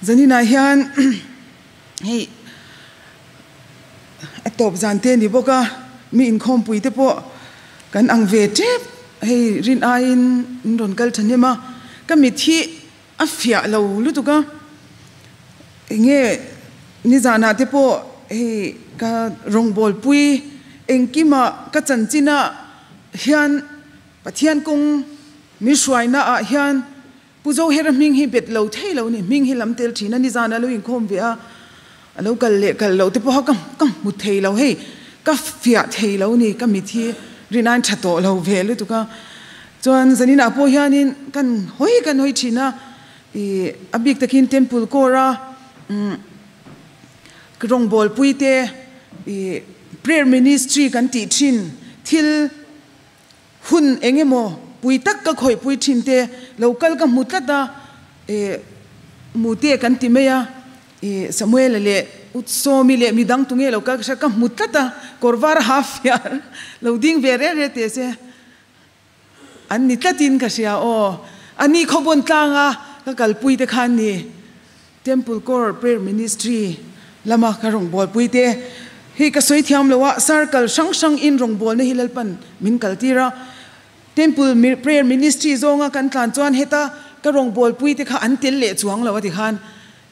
Zaninah hian hei a tawp zan te a ni bawk a, mi inkhawmpui te pawh kan ang ve tep hei rin aiin in rawn kal thahnem a, ka mit hi a fiah lo lutuk a, enge nizanah te pawh hei ka rawngbawlpui engkimah ka chanchinah hian Pathian kawng min hruaina ah hian Pu Zohera hming hi bet lo thei lo ni, hming hi lam tel thin a, nizan a lo inkhawm ve a, a lo kal leh kal loh te pawha ka ka hmu thei lo hei, ka fiah thei lo ni, ka mit hi rinain tha tawh lo ve lutuk a, chuan zaninah pawh hianin kan hawi kan hawi thin a, ih a bik takin temple core a umm rawngbawlpui te ih prayer ministry kan tih thin thil Hun eng emaw pui tak ka khawihpui thin te lo kal ka hmu tlat a, eh Mute kan ti mai a, eh Samuela leh Utsawmi leh midang tunge lo kal ka hria ka hmu tlat a, kawr var a ha fiar lo ding ve reh reh teh se an ni tlatin ka hria aw, a ni khawbawn tlanga ka kalpui te khan ni. Temple Core Prayer Ministry lama ka rawngbawlpui te hi ka sawi thiam lo a, circle hrang hrang in rawngbawlna hi Lalpan min kal tir a, Temple Prayer Ministry zawnga kan tlan chuan heta ka rawngbawlpui te kha an tel leh chuang lo a ti khan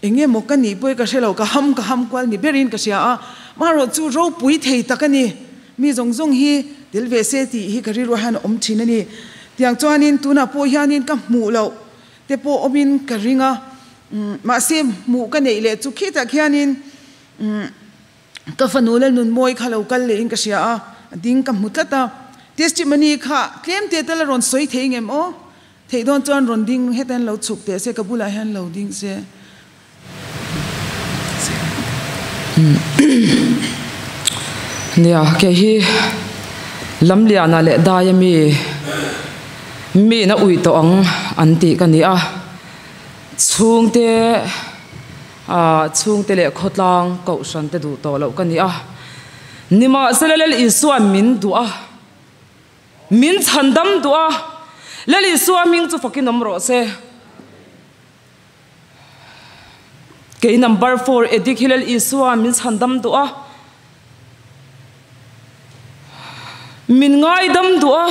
eng emaw ka nih pawh ka hre lo, ka ham ka ham kual ni berin ka hria a, marawh chu ropui thei tak a ni, mi zawng zawng hi tel ve se tih hi ka rilruah hian a awm thin a ni. Tiang chuanin tunah pawh hianin ka hmuh loh te pawh awmin ka ring a, mahse hmuh ka neih leh chu khitah khianin ka fanu Lalnunmawi kha lo kal lehin ka hria a, a ding ka hmu tlat a, testimony kha tlem te tal a rawn sawi thei ngem aw, theih dawn chuan rawn ding heta hian lo chhuk teh se, ka bulah hian lo ding se. Nia, kei hi Lamliana leh Daia mi miin a ui tawh ang an tih ka ni a, chhungte ah chhungte leh khawtlang kohhran te duh tawh loh ka ni a, nimahsela Lal Isua'n min duh a, min chhandam duh a, Lal Isua hming chu fakin awm rawh se. Kei number four Edik hi Lal Isua min chhandam duh a, min ngaidam duh a,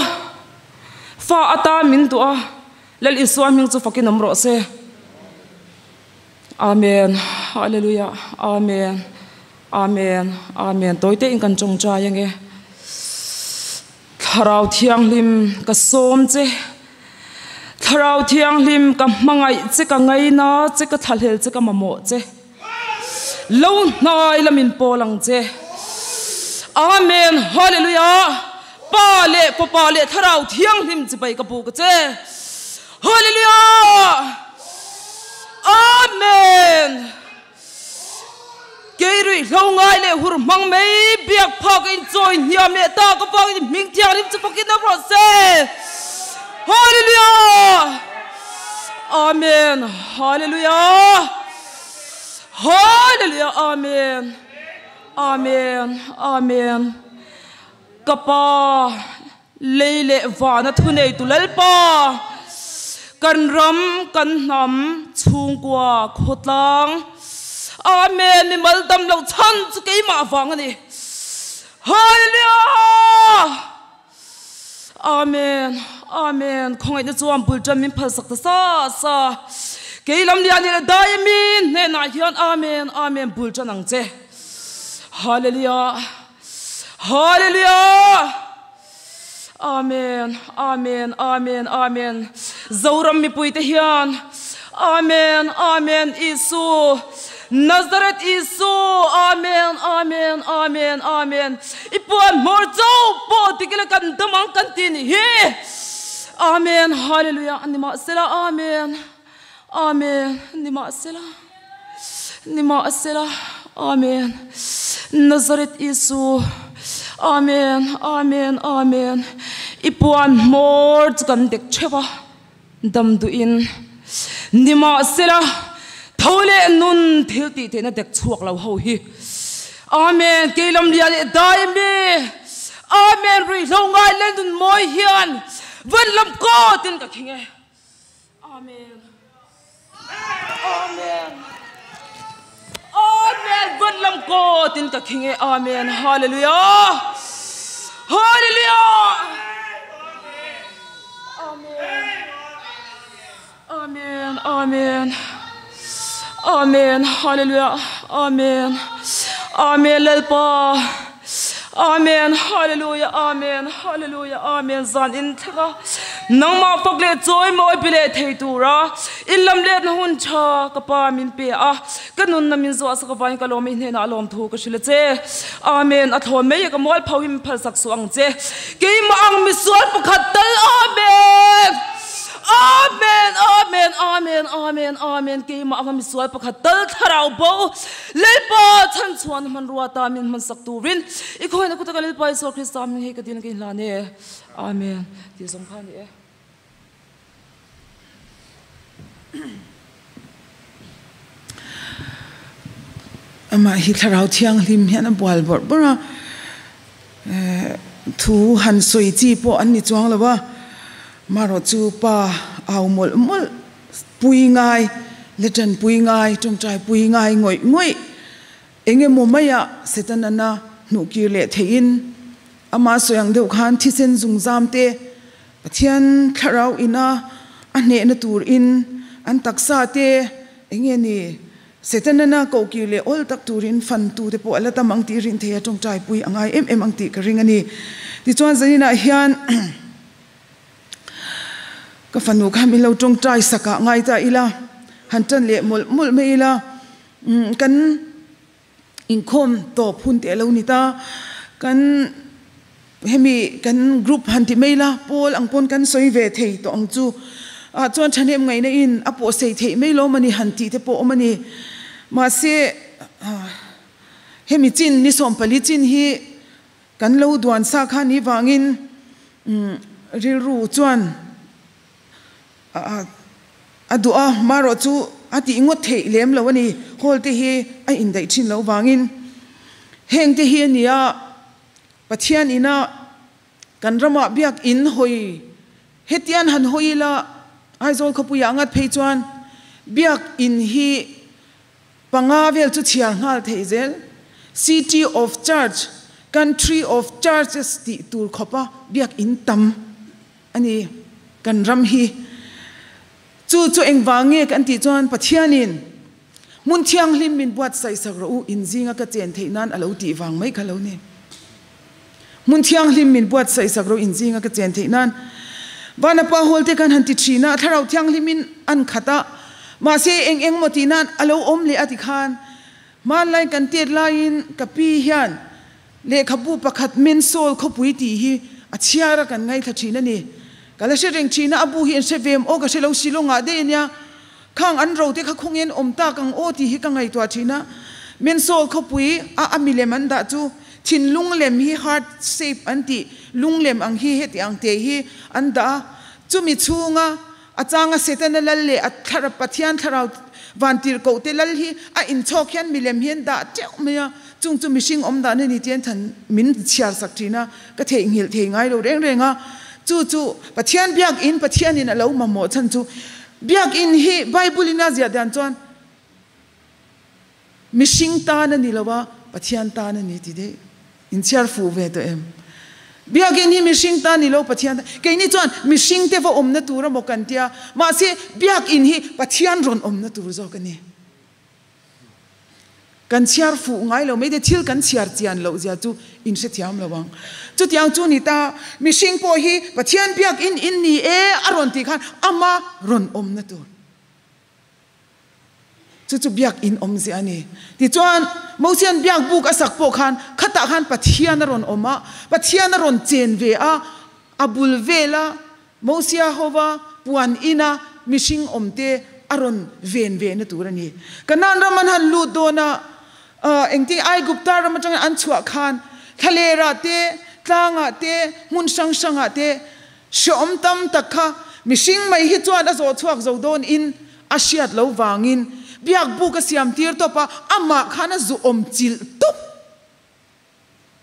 fa ata min duh a, Lal Isua hming chu fakin awm rawh se. Amen. Hallelujah. Amen. Amen. Amen. Tawite in kan tawngtai ange. Thlarau Thianghlim ka sawm che, Thlarau Thianghlim ka hmangaih che, ka ngaina che, ka thlahlel che, ka mamawh che. Lo hnai la min pawl ang che. Amen Hallelujah Pa leh Fapa leh Thlarau Thianghlim chibai ka buk che. Hallelujah Amen. Kei ruihhlo ngai leh hur hmang mai biak phak a inchawi hniam leh tak avangin hming thianghlim chu fakin awm rawh se. Hallelujah! Amen! Hallelujah! Hallelujah! Amen! Amen! Amen! Ka Pa Lei leh vana thuneitu Lalpa, kan ram, kan hnam, chhungkua, khawtlang, Amen, mimal dam loh chhan chu keimah vang a ni. Hallelujah! Amen, Amen, khawngaihna chuan bul tan min phalsak ta sa sa. Kei lam lian leh dai a mi hnenah hian Amen, Amen, bul tan ang che. Hallelujah! Hallelujah! Amen, Amen, Amen, Amen. Zoram mipui te hian Amen, Amen, Isu, Nazareth Isu, Amen, Amen, Amen, Amen. I puan hmawr cho pawh dik ila kan dam ang kan ti nih hi. Amen, Hallelujah, nimahsela, Amen, Amen, nimahsela. Nimahsela, Amen. Nazareth Isu, Amen, Amen, Amen. I puan hmawr chu kan dek theuh a, dam duhin. Nimahsela, tho leh nun thil tih theihna dek chhuak lo ho hi. Amen, kei lam lian leh dai a mi. Amen, ruihhlo ngai leh nun mawi hian van lam kawtin ka khing e. Amen. Amen. Dawtin ka khing e Amen Hallelujah Hallelujah Amen Amen Amen Amen Hallelujah Amen Amen Lalpa Amen Hallelujah Amen Hallelujah Amen Zan in thleng a nangmah fak leh chawi mawi bi leh thei tura in lam let na hun tha ka pa min pe a ka nun na min zuah sak avangin ka lawm i hnenah lawm thu ka hrilh a che Amen a thlawn mai e ka mual pho hi min phal sak suh ang che keimah ang misual pakhat tal Amen Amen Amen Amen Amen Amen keimah anga misual pakhat tal thlarau bo Lalpa chhanchhuahna hmanrua ta min hmansak turin i khawina kutaka Lalpa Isua Krista hming hei ka dil ka inhlan e. Amen. Tih zawng kha a ni e. Amah hi Thlarau Thianghlim hian a bual bawrh bawrh a, thu han sawi chi pawh an ni chuang lo a, marawhchu pa au mawlh mawlh Pui ngai, Letan pui ngai, tawngtai pui ngai ngawih ngawih eng emaw maiah Setanana hnuh kir leh theihin amah sawi ang deuh khan thisen zungzam te Pathian thlarau ina a hnehna tur in an taksa te eng nge ni Setanana koh kir leh awl tak turin fan tu te pawh a la tam ang tih rin thei a tawngtai pui a ngai em em ang tih ka ring a ni. Tichuan zaninah hian. Ka fanu kha min lo tawngtai sak ah ngai ta ila, han tan leh mawlh mawlh mai ila, kan inkhawm tawp hun teh lo ni ta, kan hemi kan group han ti mai ila, pawl ang pawn kan sawi ve thei tawh ang chu, ah chuan thahnem ngaihna in a pawh sei theih mai lawm a ni han tih te pawh awm a ni, mahse hemi chin ni 14 chin hi Kan lo duan sa kha ni vangin rilru chuan a duh a, marawh chu a tih ngawt theih lem lo a ni. Hall te hi a indaih thin lo vangin heng te hi a ni a, Pathian ina kan ramah biak in hawi hetian han hawi ila Aizawl khawpuiah ngat phei chuan biak in hi Panga vel chu chhiar nghal theih zel. City of Church, Country of Churches tih tur khawpa biakinn tam a ni kan ram hi. Chu chu engvang nge kan tih chuan Pathianin hmun thianghlim min buatsaih sak rawh u, in zinga ka chen theih nan a lo tih vang mai kha lo ni. Hmun thianghlim min buatsaih sak rawh in zinga ka chen theih nan. Vanapa Hall te kan han ti thin a, thlarau thianghlimin an khat a, mahse eng eng maw tih nan a lo awm leh a ti khan hmanlai kan tet laiin ka pi hian lehkhabu pakhat Mensawl khawpui tih hi a chhiar a kan ngaithla thin a ni. Ka la hre reng thin a, a bu hi an hre ve em aw ka hre lo Shillong ah daih a nia. Khang an ro te kha khawngin awm tak ang aw tih hi ka ngaihtuah thin a, Mensawl khawpui a a milem an dah chu thinlung lem hi heart shape an tih lung lem ang hi heti ang te hi an dah a, chumi chhunga a changa Setana lal leh a thlarau Pathian thlarau vantirhkoh te lal hi a inchhawk hian milem hi an dah teuh mai a, chung chu mihring awm dan a ni tih an than min chhiar sak thin a, ka theihnghilh thei ngai lo reng reng a, chu chu Pathian biakin Pathianin a lo mamawh chhan chu Biakinn hi Bible in a ziah dan chuan mihring tan a ni lo a, Pathian tan a ni ti daih. In chhiar fuh ve tawh em? Biakinn hi mihring tan ni lo Pathian tan. Keini chuan mihring te va awmna tur emaw kan tia, mahse Biakinn hi Pathian rawn awmna tur zawk a ni. Kan chhiar fuh ngai lo mai te, thil kan chhiar chian loh zia chu in hrethiam lo ang. Chutiang chu ni ta, mihring pawh hi Pathian biak in in ni e a rawn tih khan ama rawn awmna tur chu chu biak in awm zia a ni. Tichuan, Mosian biak buk a sak pawh khan khatah khan Pathian a rawn awm a, Pathian a rawn chen ve a, a bul vela Mosia hova puan ina mihring awmte a rawn ven ve na tur a ni. Kanaan ram an han lut dawn a, engtin Aigupta ram atangin an chhuah khan thlalerah te, tlangah te, hmun hrang hrangah te hreawm tam tak kha mihring mai hi chuan a zawh chhuak zo dawn in a hriat lo vangin biak buk a siam tir tawp a, amah khan a zu awm chilh tawp.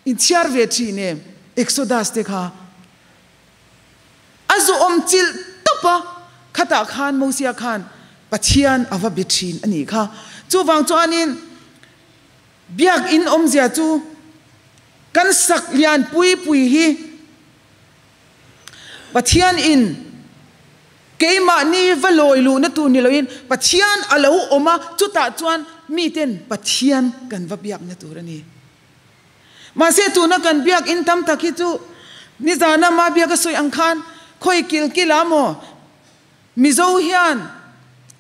Inchhiar ve thin em Exodus te kha a zu awm chilh tawp a, khatah khan Mosia khan Pathian a va be thin a nih kha. Chuvang chuanin Biakinn awmzia chu kan sak lian pui pui hi Pathian in keimahni va lawi luhna tur ni loin Pathian a lo awm a, chutah chuan miten Pathian kan va biakna tur a ni. Mahse tuna kan biakinn tam tak hi chu nizana ma biak a sawi ang khan khawi kil kila maw Mizo hian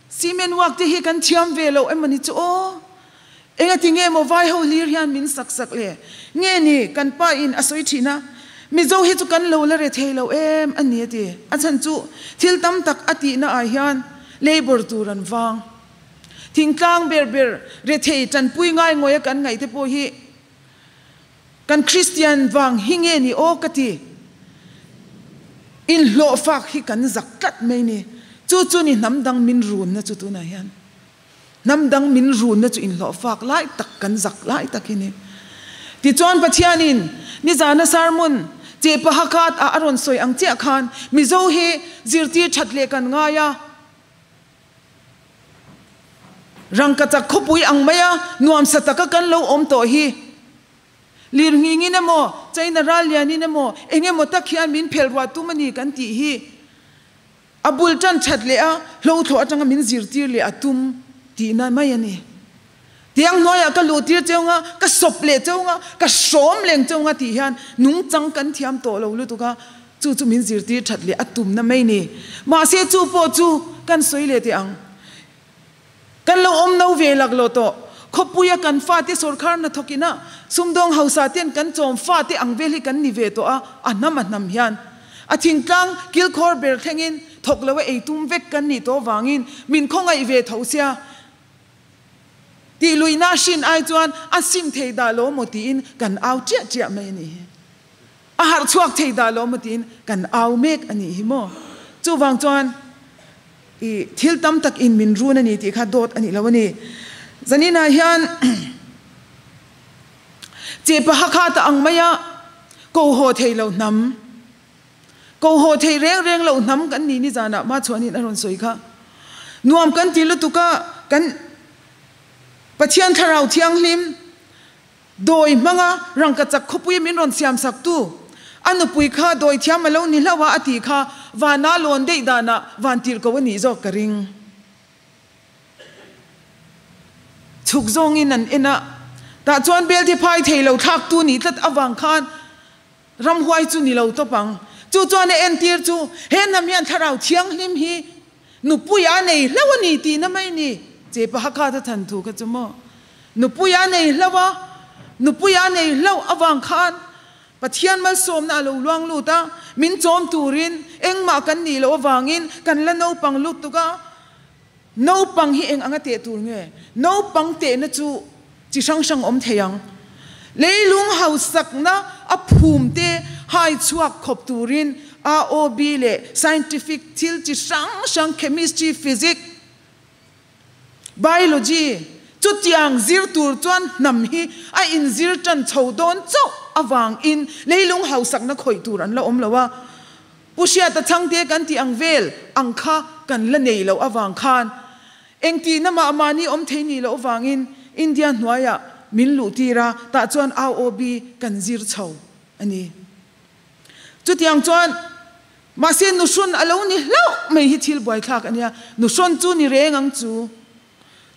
cement work te hi kan thiam ve loh emaw ni chu aw. Engati nge maw vai ho hlir hian min sak sak le? Nge ni kan pa in a sawi thin a, Mizo hi chu kan lo la re thei lo em a ni a ti. A chhan chu thil tam tak a tihna ah hian labour tur an vang. Thingtlang ber ber rethei tanpui ngai ngawih a kan ngaih te pawh hi Kan Kristian vang hi nge ni aw ka ti. Inhlawhfak hi kan zak tlat mai ni. Chu chu ni hnam dang min runna chu tunah hian. Hnam dang min runna chu inhlawhfak lai tak kan zak lai tak hi ni. Tichuan Pathianin nizana sermon che pahakat ah a rawn sawi ang chiah khan Mizo hi zirtir that leh kan ngai a. Rangkachak khawpui ang maia nuamsa taka kan lo awm tawh hi lirnghingin emaw, China ral lianin emaw, eng emaw tak hian min phelh ruah tum a ni kan tih hi a bul tan that leh a hlothlawh atanga min zirtir leh a tum tihna mai a ni. Tiang hnuaiah ka luhtir cheu nga, ka sawp leh cheu nga, ka hrawm leng cheu nga tih hian nungchang kan thiam tawh lo lutuk a, chu chu min zirtir that leh a tumna mai ni. Mahse chu pawh chu kan sawi leh teh ang. Kan lo awm no ve lak lo tawh. Khawpuia kan fate sawrkhar hnathawk ina sumdawng hausa ten kan chawm fate ang vel hi kan ni ve tawh a, a hnam a hnam hian a thingtlang kilkhawr ber thlengin thawk lo a ei tum vek kan nih tawh vangin min khawngaih ve tho sia. Tih luihna hrin ai chuan a sim thei dah lo maw tiin kan au chiah chiah mai a nih hi. A harh chhuak thei dah lo maw tiin kan au mek a nih hi maw. Chuvang chuan i thil tam tak in min run a ni tih kha dawt a nih lo a ni. Zaninah hian Chepa Hakha ta ang maia ko haw thei lo hnam, ko haw thei reng reng lo hnam kan ni nizanah Machhuanin a rawn sawi kha. Nuam kan ti lutuk a, kan Pathian Thlarau Thianghlim Dawi hmanga rangkachak khawpui min rawn siam sak tu, a nupui kha dawi thiam a lo ni hlauh a a tih kha vana lawn daih danah van tirh ko a nih zawk ka ring. Chhuk zawngin an en a, tah chuan Belthi phai thei lo thlak tu nih tlat avang khan ramhuai chu ni lo tawp ang. Chu chuan a entir chu he hnam hian thlarau thianghlim hi Nupui a nei hlauh a ni tihna mai ni. Chepa Hakha ta than thu kha chu maw. Nupui a nei hlauh a, nupui a nei hlauh avang khan Pathian malsawmna a lo luang lut a, min chawm turin engmah kan nih loh avangin kan la naupang lutuk a. Naupang hi eng anga teh tur nge? Naupang tehna chu chi hrang hrang awm thei ang. Leilung hausakna a phum te hai chhuak khawp turin AOB leh scientific thil chi hrang hrang chemistry, physics, biology chutiang zir tur chuan hnam hi a inzir tan chho dawn chauh avangin leilung hausakna khawih tur an la awm lo a. Pu Hriata Chhangte kan tih ang vel ang kha kan la nei loh avang khan Engtihna mah mahni awm thei nih loh vangin India hnuaiah min luhtir a, tah chuan ROB kan zir chho a ni. Chutiang chuan mahse nuhrawn a lo ni hlauh mai hi thil buaithlak a nia, nuhrawn chu ni reng ang chu,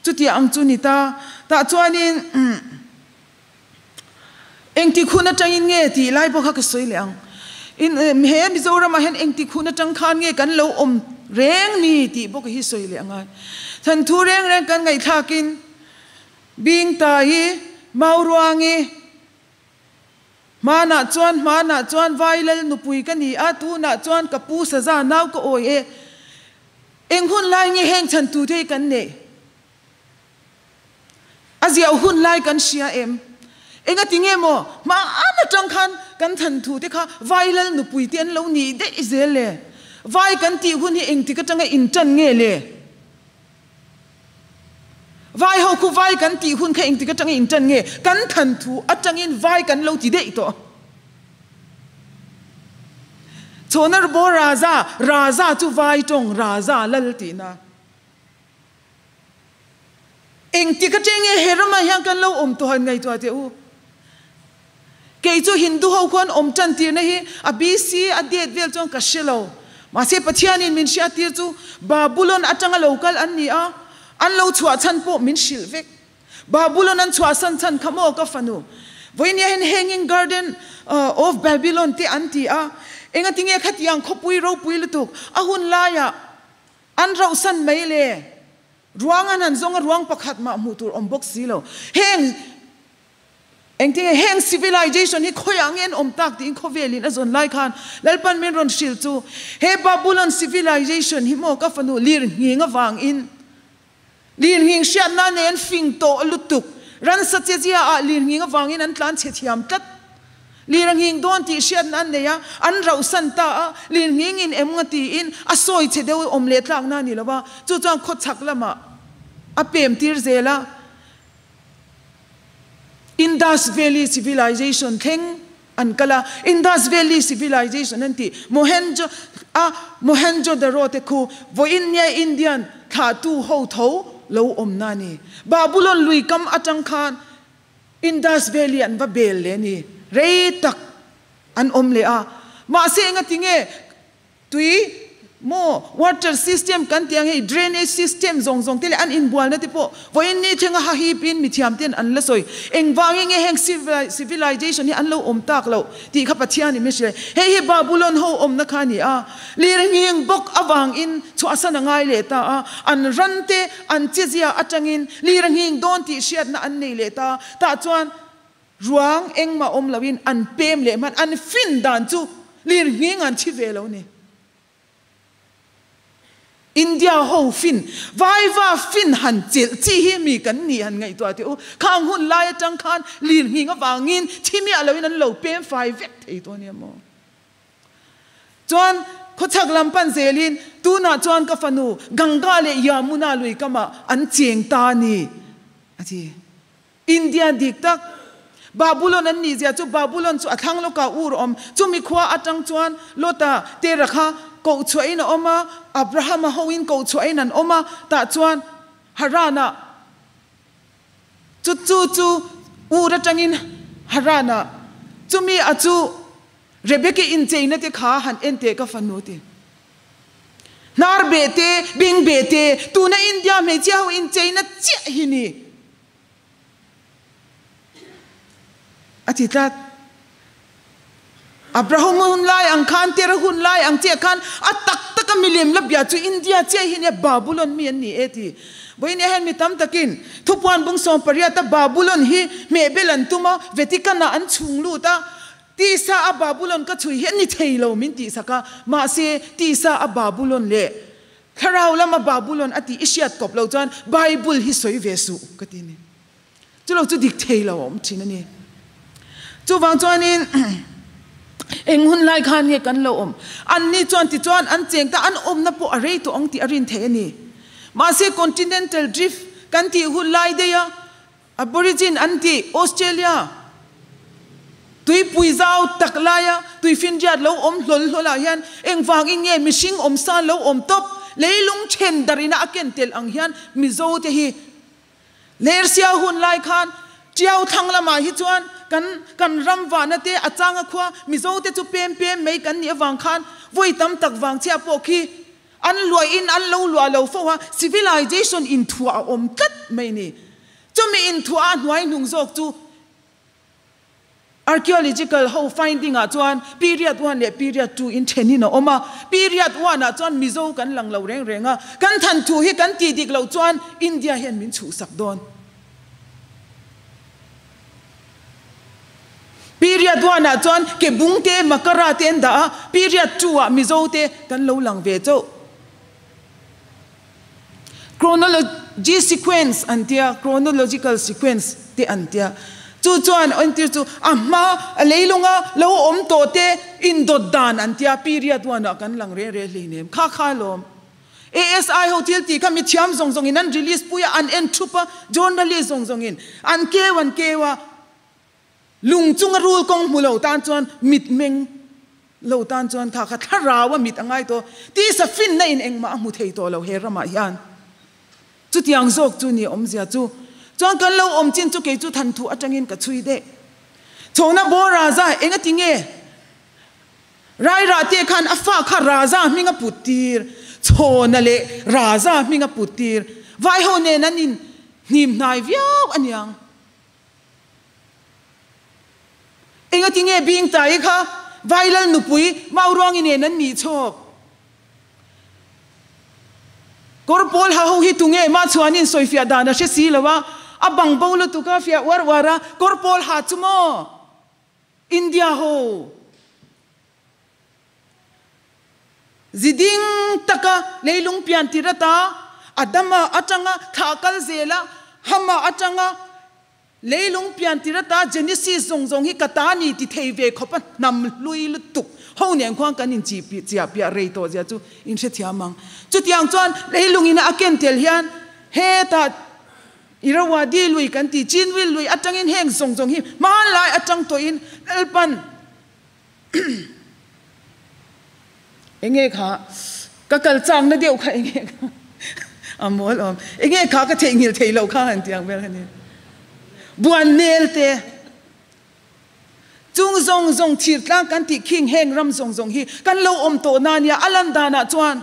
chutiang ang chu ni ta, tah chuanin Engtik hun atangin nge tih lai pawh kha ka sawi leh ang. In he Mizoramah hian engtik hun atang khan nge kan lo awm reng ni tih pawh ka hi sawi leh angai. Thanthu reng reng kan ngaihthlakin Bingtai, Mauruangi, Hmanah chuan hmanah chuan Vailal nupui ka ni a, tunah chuan ka pu saza nau ka awi e. Eng hun lai nge heng chhantute hi kan neih? A ziah hun lai kan hria em? Engati nge maw hmaan atang khan kan than thu te kha vai lal nupui te an lo nih daih zel le? Vai kan tih hun hi engtik atanga intan nge le? Vai ho khu vai kan tih hun kha engtik atanga intan nge? Kan than thu atangin vai kan lo ti daih tawh. Chhawna bo Raja, Raja chu vai tawng Raja lal tihna. Engtik atang nge he ramah hian kan lo awm tawh han ngaihtuah teh u. Kei chu Hindu ho khuan awm tan tirna hi a BC a date vel chuan ka hre lo. Mahse Pathianin min hriat tir chu Babulon atanga lo kal an ni a, an lo chhuah chhan pawh min hrilh vek. Babulon an chhuahsan chhan kha maw ka fanu? Vawinia hian Hanging Garden of Babylon te an ti a, engatinge khatiang khawpui ropui lutuk a hun laiah an rauhsan mai le? Ruang an han zawng a, ruang pakhat mah hmuh tur awm bawk si lo. Heng engtinge heng civilization hi khawiah nge an awm tak tiin khawvelin a zawn lai khan Lalpan min rawn hrilh chu he Babulon civilization hi maw ka fanu lir nghing avangin Lirnghing hriatna nei an fing tawh lutuk. Ransa chezia ah lirnghing avangin an tlan chhe thiam tlat. Lir a nghing dawn tih hriatna an nei a, an rauhsan ta a, lirnghing in em nga tiin a sawi chhe deuh awm leh tlakna a ni lo a, chu chuan khawchhak lamah a pem tir zel a. Indus Valley Civilization thleng an kal a, Indus Valley Civilization an tih Mohenjo a Mohenjo-daro te khu vawiin nia Indian thlahtu ho tho lo awmna a ni. Babulon lui kam atang khan Indus Valley an va bel leh a ni. Rei tak an awm leh a. Mahse engatinge Tui maw, water system kan tih ang hei drainage system zawng zawng te leh an inbualna te pawh vawiin ni thlenga ha hip in mithiam ten an la sawi. Engvangin nge heng civilization hi an lo awm tak loh tih kha Pathian in min hrilh. Hei hi Babulon ho awmna kha a ni a, lirnghing bawk avangin chhuahsan a ngai leh ta a, an ran te an chezia atangin lirnghing dawn tih hriatna an nei leh ta, tah chuan Ruang engmah awm loin an pem leh hman, an fin dan chu lirnghing an thi ve lo ni. India ho fin, vaiva fin han chelh chi hi mi kan nih han ngaihtuah teh u. Khang hun lai atang khan lirnghing avangin thi miah loin an lo pem fai vek thei tawh ania maw. Chuan khawchhak lam pan zelin tunah chuan ka fanu Ganga leh Yamuna lui kamah an cheng ta a ni, a ti. India dik tak Babulon an nih zia chu Babulon chu a thlang lawkah ur a awm. Chumi khua atang chuan Lota Terah kha koh chhuahin a awm a, Abrahama hoin koh chhuahin an awm a, tah chuan Haran-ah chu chu chu ur atangin Haran-ah chumi a chu Rebeki incheina te kha han en teh ka fanu ti. Hnar beh te, beng beh te, tuna India hmeichhia ho incheina chiah hi ni. A ti tlat. Abraham hun lai ang khan, Terah hun lai ang chiah khan a tak taka milem la bia chu India chiah hi nia Babulon mi an ni e ti. Vawiin hian mi tam takin thupuan bung 18 a Babulon hi hmehbel an tum a, Vatican ah an chhung lut a, tisa a Babulon ka chhui hi a ni thei lo min tihsak a, mahse tisa a Babulon leh Thlarau lama Babulon a tih i hriat kawp lo chuan Bible hi sawi ve suh ka ti a ni. Chu lo chu dik thei lo a awm thin a ni. Chuvang chuanin eng hun lai khan nge kan lo awm? Anni chuan tichuan an cheng ta, an awmna pawh a rei tawh ang tih a rin theih a ni. Mahse continental drift kan tih hun lai daih a, Aborigine an tih Australia tuipui zau tak laia tuifinriat lo awm hlawl hlawl ah hian engvangin nge mihring awmsa lo awm tawp leilung then darina a ken tel ang hian Mizo te hi Lersia hun lai khan Tiau thlang lamah hi chuan kan kan ram vahna te a changa khua Mizo te chu pem pem mai kan nih avang khan vawi tam tak vang chhiah pawh khi An luahin an lo luah lo fo a, civilization inthuah a awm tlat mai ni. Chumi inthuah a hnuai hnung zawk chu archaeological ho finding ah chuan period one leh period two in thenin a awm a. Period one ah chuan Mizo kan lang lo reng reng a, kan than thu hi kan tih dik loh chuan India hian min chhuhsak dawn. Period one ah chuan ke bung te makara te an dah a, period two ah Mizo te kan lo lang ve chauh. Chronology sequence an tia, chronological sequence te an tia. Chu chuan entir chu a hma a leilunga lo awm tawh te indawt dan an tia, period one ah kan lang reng reng hleinem. Kha kha alawm. ASI ho thil tih kha mi thiam zawng zawngin an release pui a, an en thup a, journalist zawng zawngin an keu an keu a, lung chunga rul kawng hmu lo tan chuan mit meng lo tan chuan kha kha thlarau a mit a ngai tawh, tisa finna in engmah a hmu thei tawh lo he ramah hian. Chutiang zawk chu ni awmzia chu. Chuan kan lo awm chin chu kei chu thanthu atangin ka chhui deh. Chhawna bawr Raza engati nge Rairah te khan a fa kha Raza hming a put tir, Chhawna leh Raza hming a put tir. Vaiho nen an in hnim hnai viau aniang. Engati nge Bingtai kha Vailal nupui Mauruangi nen an nih chhawk? Kawr pawl ha ho hi tunge mah chuanin sawifiah dan a hre si lo a, a bang bo lutuk a fiah uar uar a, kawr pawl ha chu maw India ho ziding taka leilung pian tir ata Adama atanga thlah kal zela Hama atanga Leilung pian tir ata Genesis zawng zawng hi ka ta ni ti thei ve khawp a hnam hlui lutuk ho nen khuan kan in chi chiah piah rei tawh zia chu in hrethiam ang. Chutiang chuan leilung ina a ken tel hian hetah Irrawaddy lui kan ti Chinwil lui atangin heng zawng zawng hi hmanlai atang tawhin Lalpan Enge kha ka kal changna deuh kha enge kha a mawl awm enge kha ka theihnghilh theih loh kha han tiang vel kha ni buan nel te chung zawng zawng thir tlang kan tih khing heng ram zawng zawng hi kan lo awm tawh na nia a lan danah chuan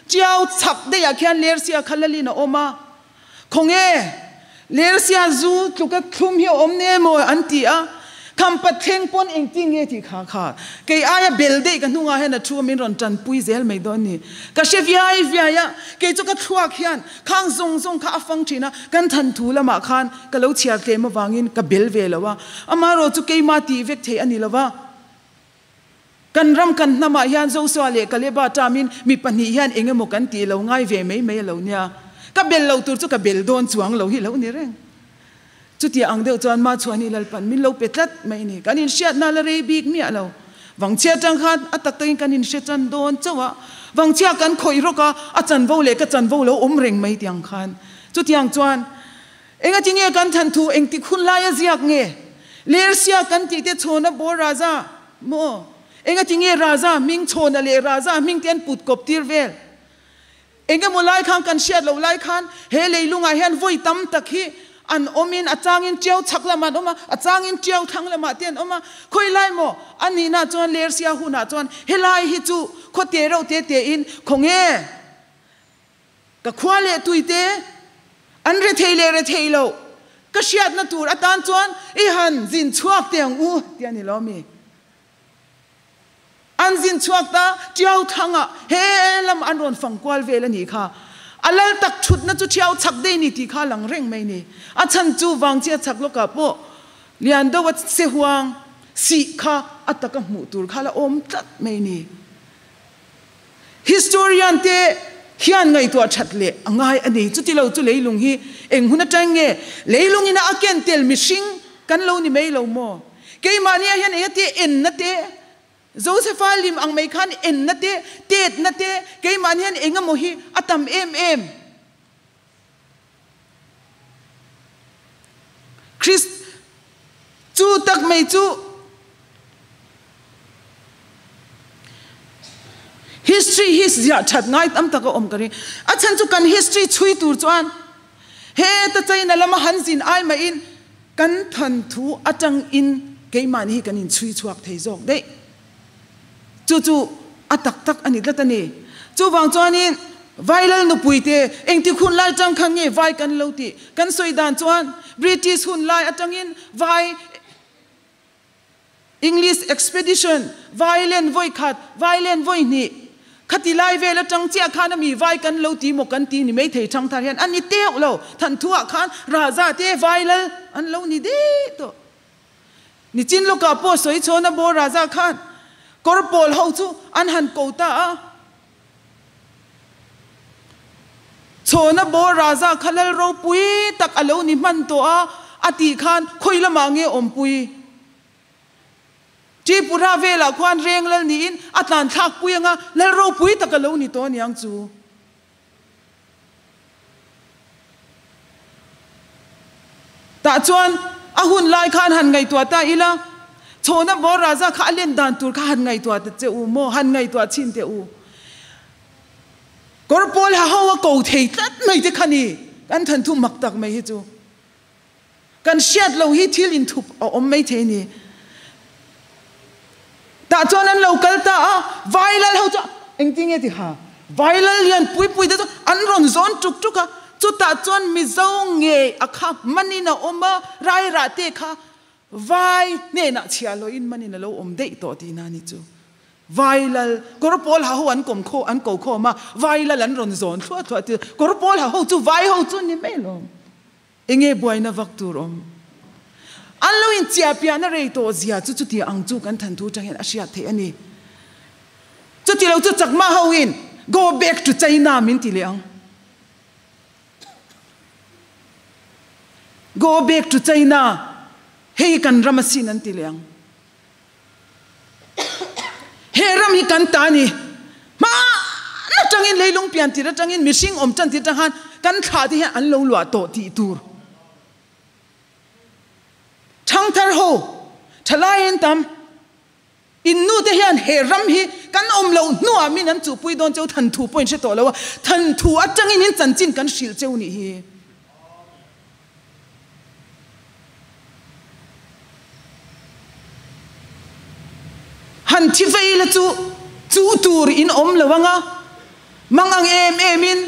chiau chhak daih ah khian lersia kha lalin a awm a Khawnge Lersia zu tluka thlum hi a awm ne maw an ti a, Khampat thleng pawn engtin nge tih kha kha kei aia bel daih ka hnungah hian a thu a min rawn tanpui zel mai dawn ni. Ka hre viai viai a, kei chu ka thluak hian khang zawng zawng kha a fang thin a, kan than thu lamah khan ka lo chhiar tlem avangin ka bel ve lo a, amaherawh chu keima tih vek thei a ni lo va. Kan ram kan hnamah hian Joshua leh Kaleba termin mi pahnih hian eng emaw kan tih lo ngai ve mai mai a lo nia. Ka bel lo tur chu ka bel dawn chuang lo hi lo ni reng. Chutia ang deuh chuan Machuani Lalpan min lo pe tlat mai ni. Kan inhriatna la rei bik miah lo. Vangchhia atang khan a tak takin kan inhre chan dawn chauh a. Vangchhia kan khawih rawk a, a chanvo leh ka chanvo lo awm reng mai tiang khan. Chutiang chuan Engati nge kan than thu engtik hun laia ziak nge? Lersia kan tih te chhawna bawr Raja maw? Engati nge Raja hming chhawna leh Raja hming te an put kawp tir vel? Engemaw lai khan kan hriat loh lai khan he leilungah hian vawi tam tak hi an awmin a changin tiau chhak lamah an awm a, a changin tiau thlang lamah te an awm a. Khawi lai maw? A nihna chuan Lersia hunah chuan helai hi chu khawte reuh te tein khawnge? Ka khua leh tuite an rethei leh rethei loh ka hriatna tur atan chuan i han zin chhuak teh ang u tih a ni lo mi. An zin chhuak ta Tiau thangah he lam an rawn fang kual vel a nih kha. A lal tak thutna chu Tiau chhak daih ni tih kha a lang reng mai ni. A chhan chu Vangchia chhak lawkah pawh lian deuha se huang sih kha a taka hmuh tur kha la awm tlat mai ni. Historian te hian ngaihtuah that leh a ngai a ni. Chuti lo chu leilung hi eng hun atang nge leilung ina a ken tel mihring kan lo ni mai lo maw? Keimahni ah hian engati enna te, Josepha lim ang mai khan enna te, tetna te, keimahni hian engemaw hi a tam em em. Christ chu tak mai chu history hi ziah that ngai tam tak a awm ka ring. A chhan chu kan history chhui tur chuan heta China lama han zin ai maiin kan than thu atang in keimahni hi kan inchhui chhuak thei zawk daih. Chu chu a tak tak a ni tlat a ni. Chuvang chuanin Vailal nupuite engtik hun lai tang khan nge vai kan lo tih kan sawi dan chuan British hun lai atangin vai English expedition, vai len vawi khat, vai len vawi hnih khati lai vel atang chiah khan ami vai kan lo ti maw kan ti ni maithei thang thar hian a ni teuh lo. Thanthuah khan Raja te Vailal an lo ni deh tawh. Nichin lawkah pawh sawi chhawn a bawr Raja khan kawr pawl ho chu an han ko ta a. Chhawn a bawr Raja kha lal ropui tak a lo ni hman tawh a, a tih khan khawi lamah nge awmpui? Tripura velah khuan reng lal niin a tlan thlak pui anga lal ropui tak a lo ni tawh aniang chu. Tah chuan a hun lai khan han ngaihtuah ta ila, Chhawna bawr Raja kha a len dan tur kha han ngaihtuah ta che u maw, han ngaihtuah chhin teh u. Kawr pawl ha ho a ko thei tlat mai te kha ni. Kan thanthu mak tak mai hi chu. Kan hriat lo hi thil inthup a awm mai thei a ni. Tah chuan an lo kal ta a, vai lal ho chu engtin nge ti ha? Vai lal lian pui pui te chu an rawn zawn tuk tuk a, chutah chuan Mizo ngei a kha manin a awm a, rairah te kha vai hnenah chhiah loin manin a lo awm daih tawh tihna a ni chu. Vai lal kawr pawl ha ho an kawm khaw an ko khawm a, vai lal an rawn zawn thluah thluah ti kawr pawl ha ho chu vai ho chu ni mai lawm. Enge buaina vak tur awm? An lo inchiah piahna rei tawh zia chu chuti ang chu kan thanthu atang hian a hriat theih a ni. Chuti lo chu Chakma ho in Go back to China min ti leh ang. Go back to China hei kan ram asin an ti leh ang. He ram hi kan ta a ni. Hmaan atangin leilung pian tir atangin mihring awm tan tir atang khan kan thlah te hian an lo luah tawh tih tur. Thangthar ho thalai in tam in nu te hian he ram hi kan awm loh hnuah min an chuhpui dawn cheu than thu pawh in hre tawh lo a, than thu atangin in chanchin kan hrilh cheu nih hi. Han thi vei la chu chu tur in awm lo ang a, mang ang em em in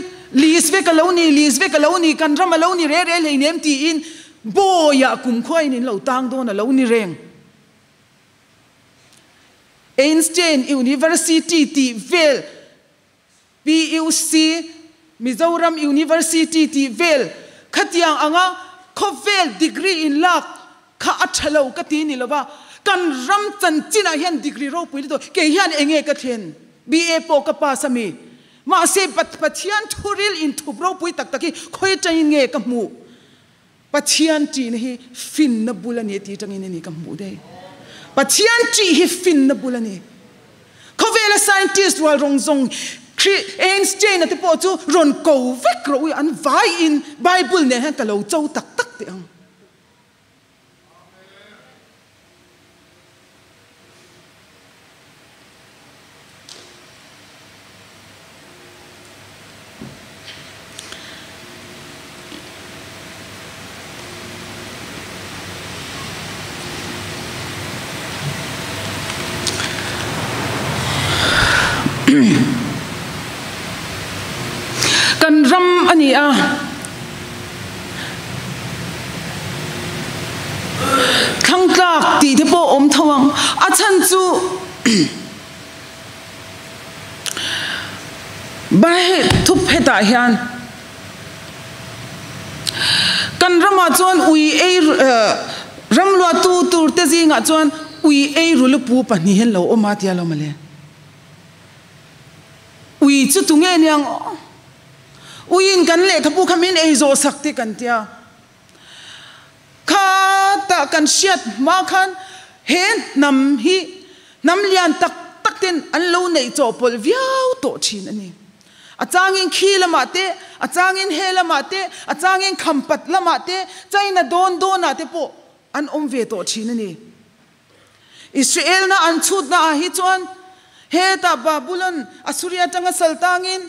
list vek a lo ni, list vek a lo ni, kan ram a lo ni re re hleinem tiin bawiah kumkhua in in lo tang dawn a lo ni reng. Einstein University tih vel PUC, Mizoram University tih vel khatiang anga khawvel degree in lak kha a tha lo ka ti ni lova, kan ram chanchinah hian degree ropui lutuk kei hian enge ka thlen? BA pawh ka pass a mi? Mahse Pathian thuril inthup ropui tak tak hi khawi atangin nge ka hmuh? Pathian ṭihna hi finna bul a ni tih aṭangin a ni ka hmuh daih. Pathian ṭih hi finna bul a ni. Khawvela scientist rual rawng zawng Einstein-a te pawh chu rawn ko vek rawh u, an vaiin Bible nen hian ka lo cho tak tak teh ang. Kan ram a ni a. Thlang tlak tih te pawh awm tho ang. A chhan chu Bai thup hetah hian kan ramah chuan ui ei ram luahtu tur te zingah chuan ui ei ru lupu pahnih hian lo awm a tia lo mawle. Ui chu tunge aniang aw. Uiin kan lehkhabu kha min ei zawh sak te kan tia. Kha tah kan hriat hma khan he hnam hi hnam lian tak tak ten an lo neih chawhpawlh viau tawh thin a ni. A changin khi lamah te, a changin he lamah te, a changin khampat lamah te, China dawn dawnah te pawh an awm ve tawh thin a ni. Israel-na an chhutna ah hi chuan hetah Babulon, Assuria atanga sal tangin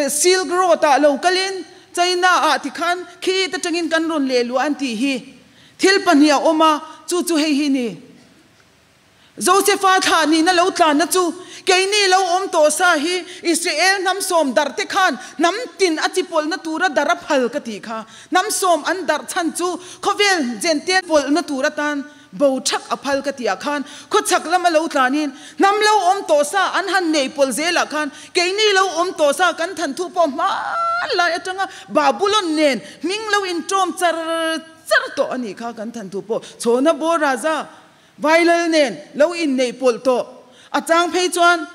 Silk Road ah lo kalin China ah tikhan khi atangin kan rawn leh luah an tih hi thil pahnih a awm a, chu chu hei hi ni. Josefa thlah nihna lo tlanna chu keini lo awm tawh sa hi Israel hnam sawm darh te khan hnam tin a chi pawlhna tura darh a phal ka tih kha. Hnam sawm an darh chhan chu khawvel Jentail pawlhna tur atan Bo thak a phal ka tihah khan khawchhak lama lo tlanin hnam lo awm tawh sa an han nei pawlh zelah khan keini lo awm tawh sa kan than thu pawh hman lai atanga Babulon nen hming lo inṭawm char char tawh a nih kha kan than thu pawh Chhawna Bor Raja Vailal nen lo inneih pawlh tawh a chang phei chuan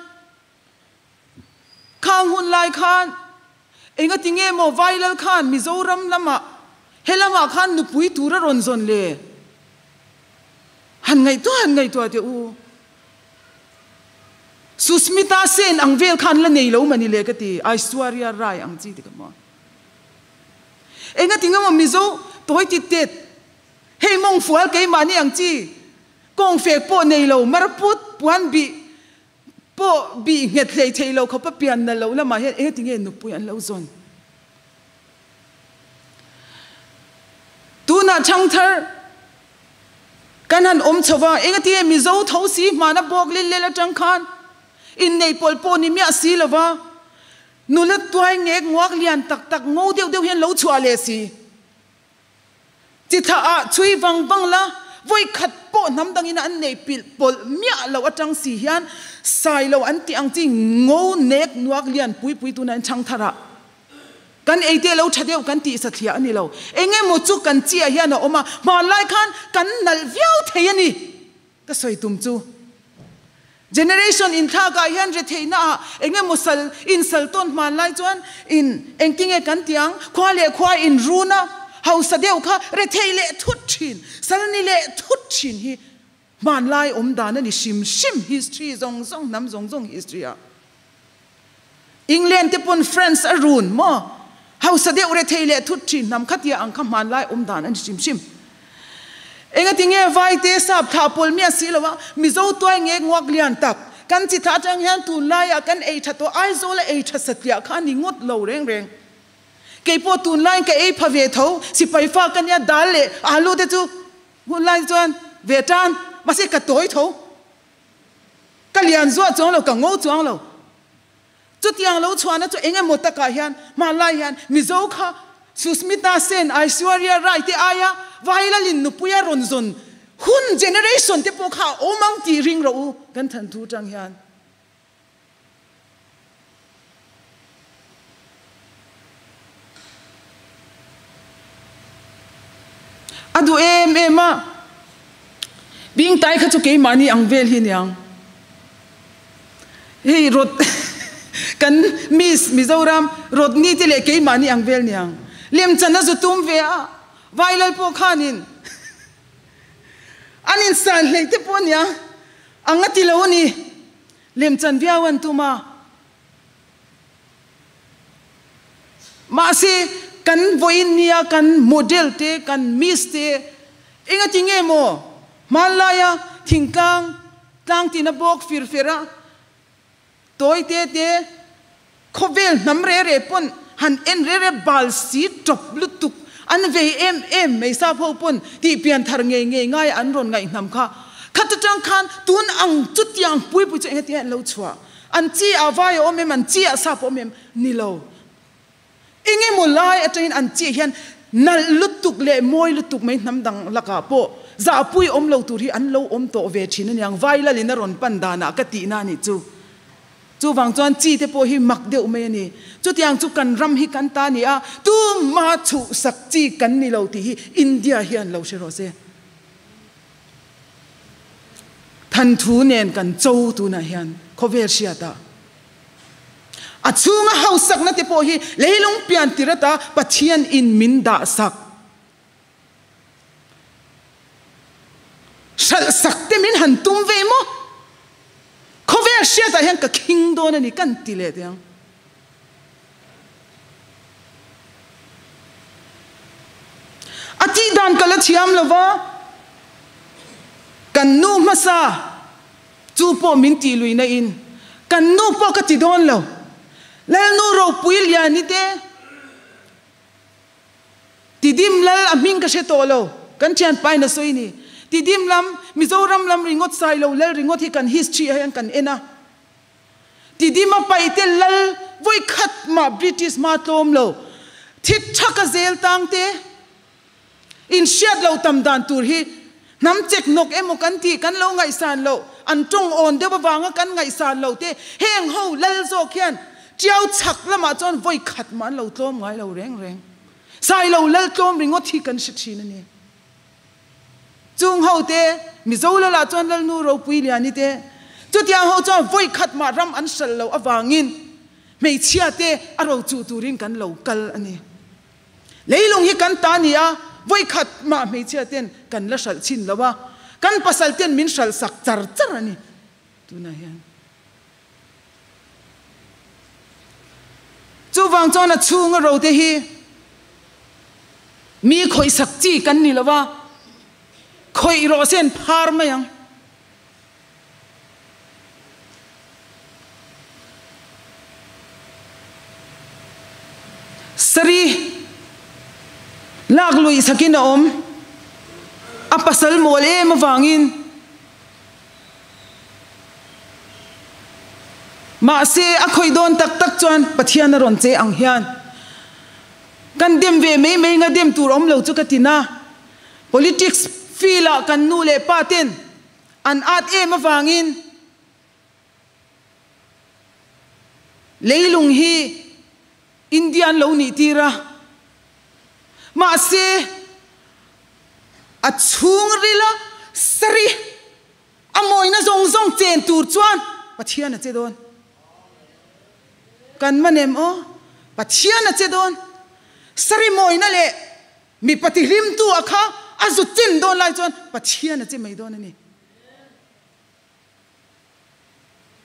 Khang hun lai khan engati nge maw Vailal khan Mizoram lamah he lamah khan nupui tur a rawn zawn le? Han ngaihtuah han ngaihtuah teh u. Susmita Sen ang vel khan la nei lo mani le ka ti, Aishwarya Rai ang chi ti ka hmu a. Engati nge maw Mizo tawi ti tet hei mawng fual keimahni ang chi kawng fek pawh nei lo marput puan bih Pawh bih nghet hlei thei lo khawpa pian na lo lamah hian engati nge nupui an lo zawn? Tunah thangthar kan han awm chho va, engatinge Mizo tho si hmana bawk lil lel atang khan innei pawl pawh ni miah si lo va, nula tuai ngek nguak lian tak tak ngo deuh deuh hian lo chhuah leh si. Chi thlah ah chhui vang vang la, vawi khat pawh hnam dangin an nei pilh pawlh miah lo atang si hian sai lo an tih ang chi ngo nek nuak lian pui pui tunah hian chhang thar ah kan ei te lo tha deuh kan tih sathliah a ni lo. Eng emaw chu kan chi ah hian a awm a, hmanlai khan kan nalh viau thei a ni. Ka sawi tum chu generation inthlak ah hian retheihna ah eng emaw sal in sal tawn hman lai chuan in engtinge kan ti ang, khua leh khua in run a, hausa deuh kha retheih leh thut thin, sal ni leh thut thin hi hman lai awm dan a ni hrim hrim history zawng zawng hnam zawng zawng history ah. England te pawn France a run maw? Hausa deuh rethei leh thut thin hnam khatia ang kha hmanlai awm dan a ni hrim hrim. Engatinge Vaite sap thlah pawl miah si lo a, Mizo tuai nge nguak lian tak? Kan chi thlah atang hian tunlaiah kan ei tha tawh Aizawl a ei tha satliah kha a ni ngawt lo reng reng. Keipawh tunlaiin ka ei pha ve tho, sipai fa ka nia dal leh alu te chu hunlai chuan ve tan, mahse ka tawi tho. Ka lian zuah chuang lo, ka ngo chuang lo. Chutiang lo chhuahna chu eng emaw takah hian hmanlai hian Mizo kha Susmita Sen, Aishwarya Rai te aia Vailalin nupuia rawn zawn hun generation te pawh kha a awm ang tih ring rawh u kan than thu tang hian. A duh em em a, Bingtai kha chu keimahni ang vel hi niang. Hei rawt kan Miss Mizoram Rodney te leh keimahni ang vel niang. Lemchan a zu tum ve a, Vailal pawh khanin an insan hleih te pawh ania, ang a ti lo a ni. Lemchan viau an tum a. Mahse, kan vawiin nia kan model te, kan miss te engati nge maw hmanlaia thingtlang tlang tina bawk fir fer a, tawi te te khawvel hnam re re pawn han en re re bal si tawp lutuk an vei em em mai sap ho pawn tih pian thar ngei ngei ngai an rawn ngaihnam kha. Khat atang khan tun ang chutiang pui pui chu engati nge an lo chhuah? An chi ah vai a awm em, an chi ah sap a awm em? Ni lo. Eng emaw lai atangin an chi hian nalh lutuk leh mawi lutuk mai hnam dang lakah pawh zahpui awm lo tur hi an lo awm tawh ve thin aniang, vai lalin a rawn pan danah ka tihna a nih chu. Chuvang chuan chi te pawh hi mak deuh mai a ni. Chutiang chu kan ram hi kan ta ni a, tuma chhuhsak chi kan ni lo tih hi India hian lo hre rawh se. Thanthu nen kan cho tunah hian khawvel hriatah a chhunga hausakna te pawh hi leilung pian tir ata Pathian in min dah sak hralh sak te min han tum ve maw? Khawvel hriatah hian ka khing dawn a ni kan ti leh teh ang. A tih dan ka la thiam lo va, kan nu hmasa chu pawh min tih lui na in kan nu pawh ka ti dawn lo. Lalnu ropui Liani te Tidim lal a hming ka hre tawh lo, kan thianpa in a sawi ni. Tidim lam, Mizoram lam ringawt Sailo lal ringawt hi kan history ah hian kan en a. Tidima paite lal vawi khat mah British hma tlawm lo, thit thaka zel tang te in hriat lo tam dan tur hi hnam chek nawk emaw kan tih kan lo ngaihsan loh, an tawng awn deuh avanga kan ngaihsan lo te heng ho lal zawk hian Tiau chhak lamah chuan vawi khat mah an lo tlawm ngai lo reng reng. Sailo lal tlawm ringawt hi kan hre thin a ni. Chung ho te, Mizo lalah chuan Lalnu Ropui Liani te, chutiang ho chuan vawi khat mah ram an hralh loh avangin hmeichhia te a ro chuh turin kan lo kal a ni. Leilung hi kan ta ni a, vawi khat mah hmeichhia ten kan la hralh chhin lo a, kan pasal ten min hralh sak char char a ni tunah hian. Chuvang chuan a chhunga ro te hi mi khawihsak chi kan ni lo va, khawih rawh se an phar mai ang. Sari lak luih sakin a awm. A pasal mawl em avangin. Mahse, a khawih dawn tak tak chuan Pathian a rawn che ang hian kan dem ve mai mai nga dem tur awm lo chu ka ti na. Politics field ah kan nu leh pa ten an at em avangin leilung hi India an lo nih tir a. Mahse, a chhungrila sarih A mawina zawng zawng chen tur chuan Pathian a che dawn. Kan man em aw? Pathian a che dawn. Sari mawina leh mipa tihlimtu a kha a zut chin dawn lai chuan Pathian a che mai dawn a ni.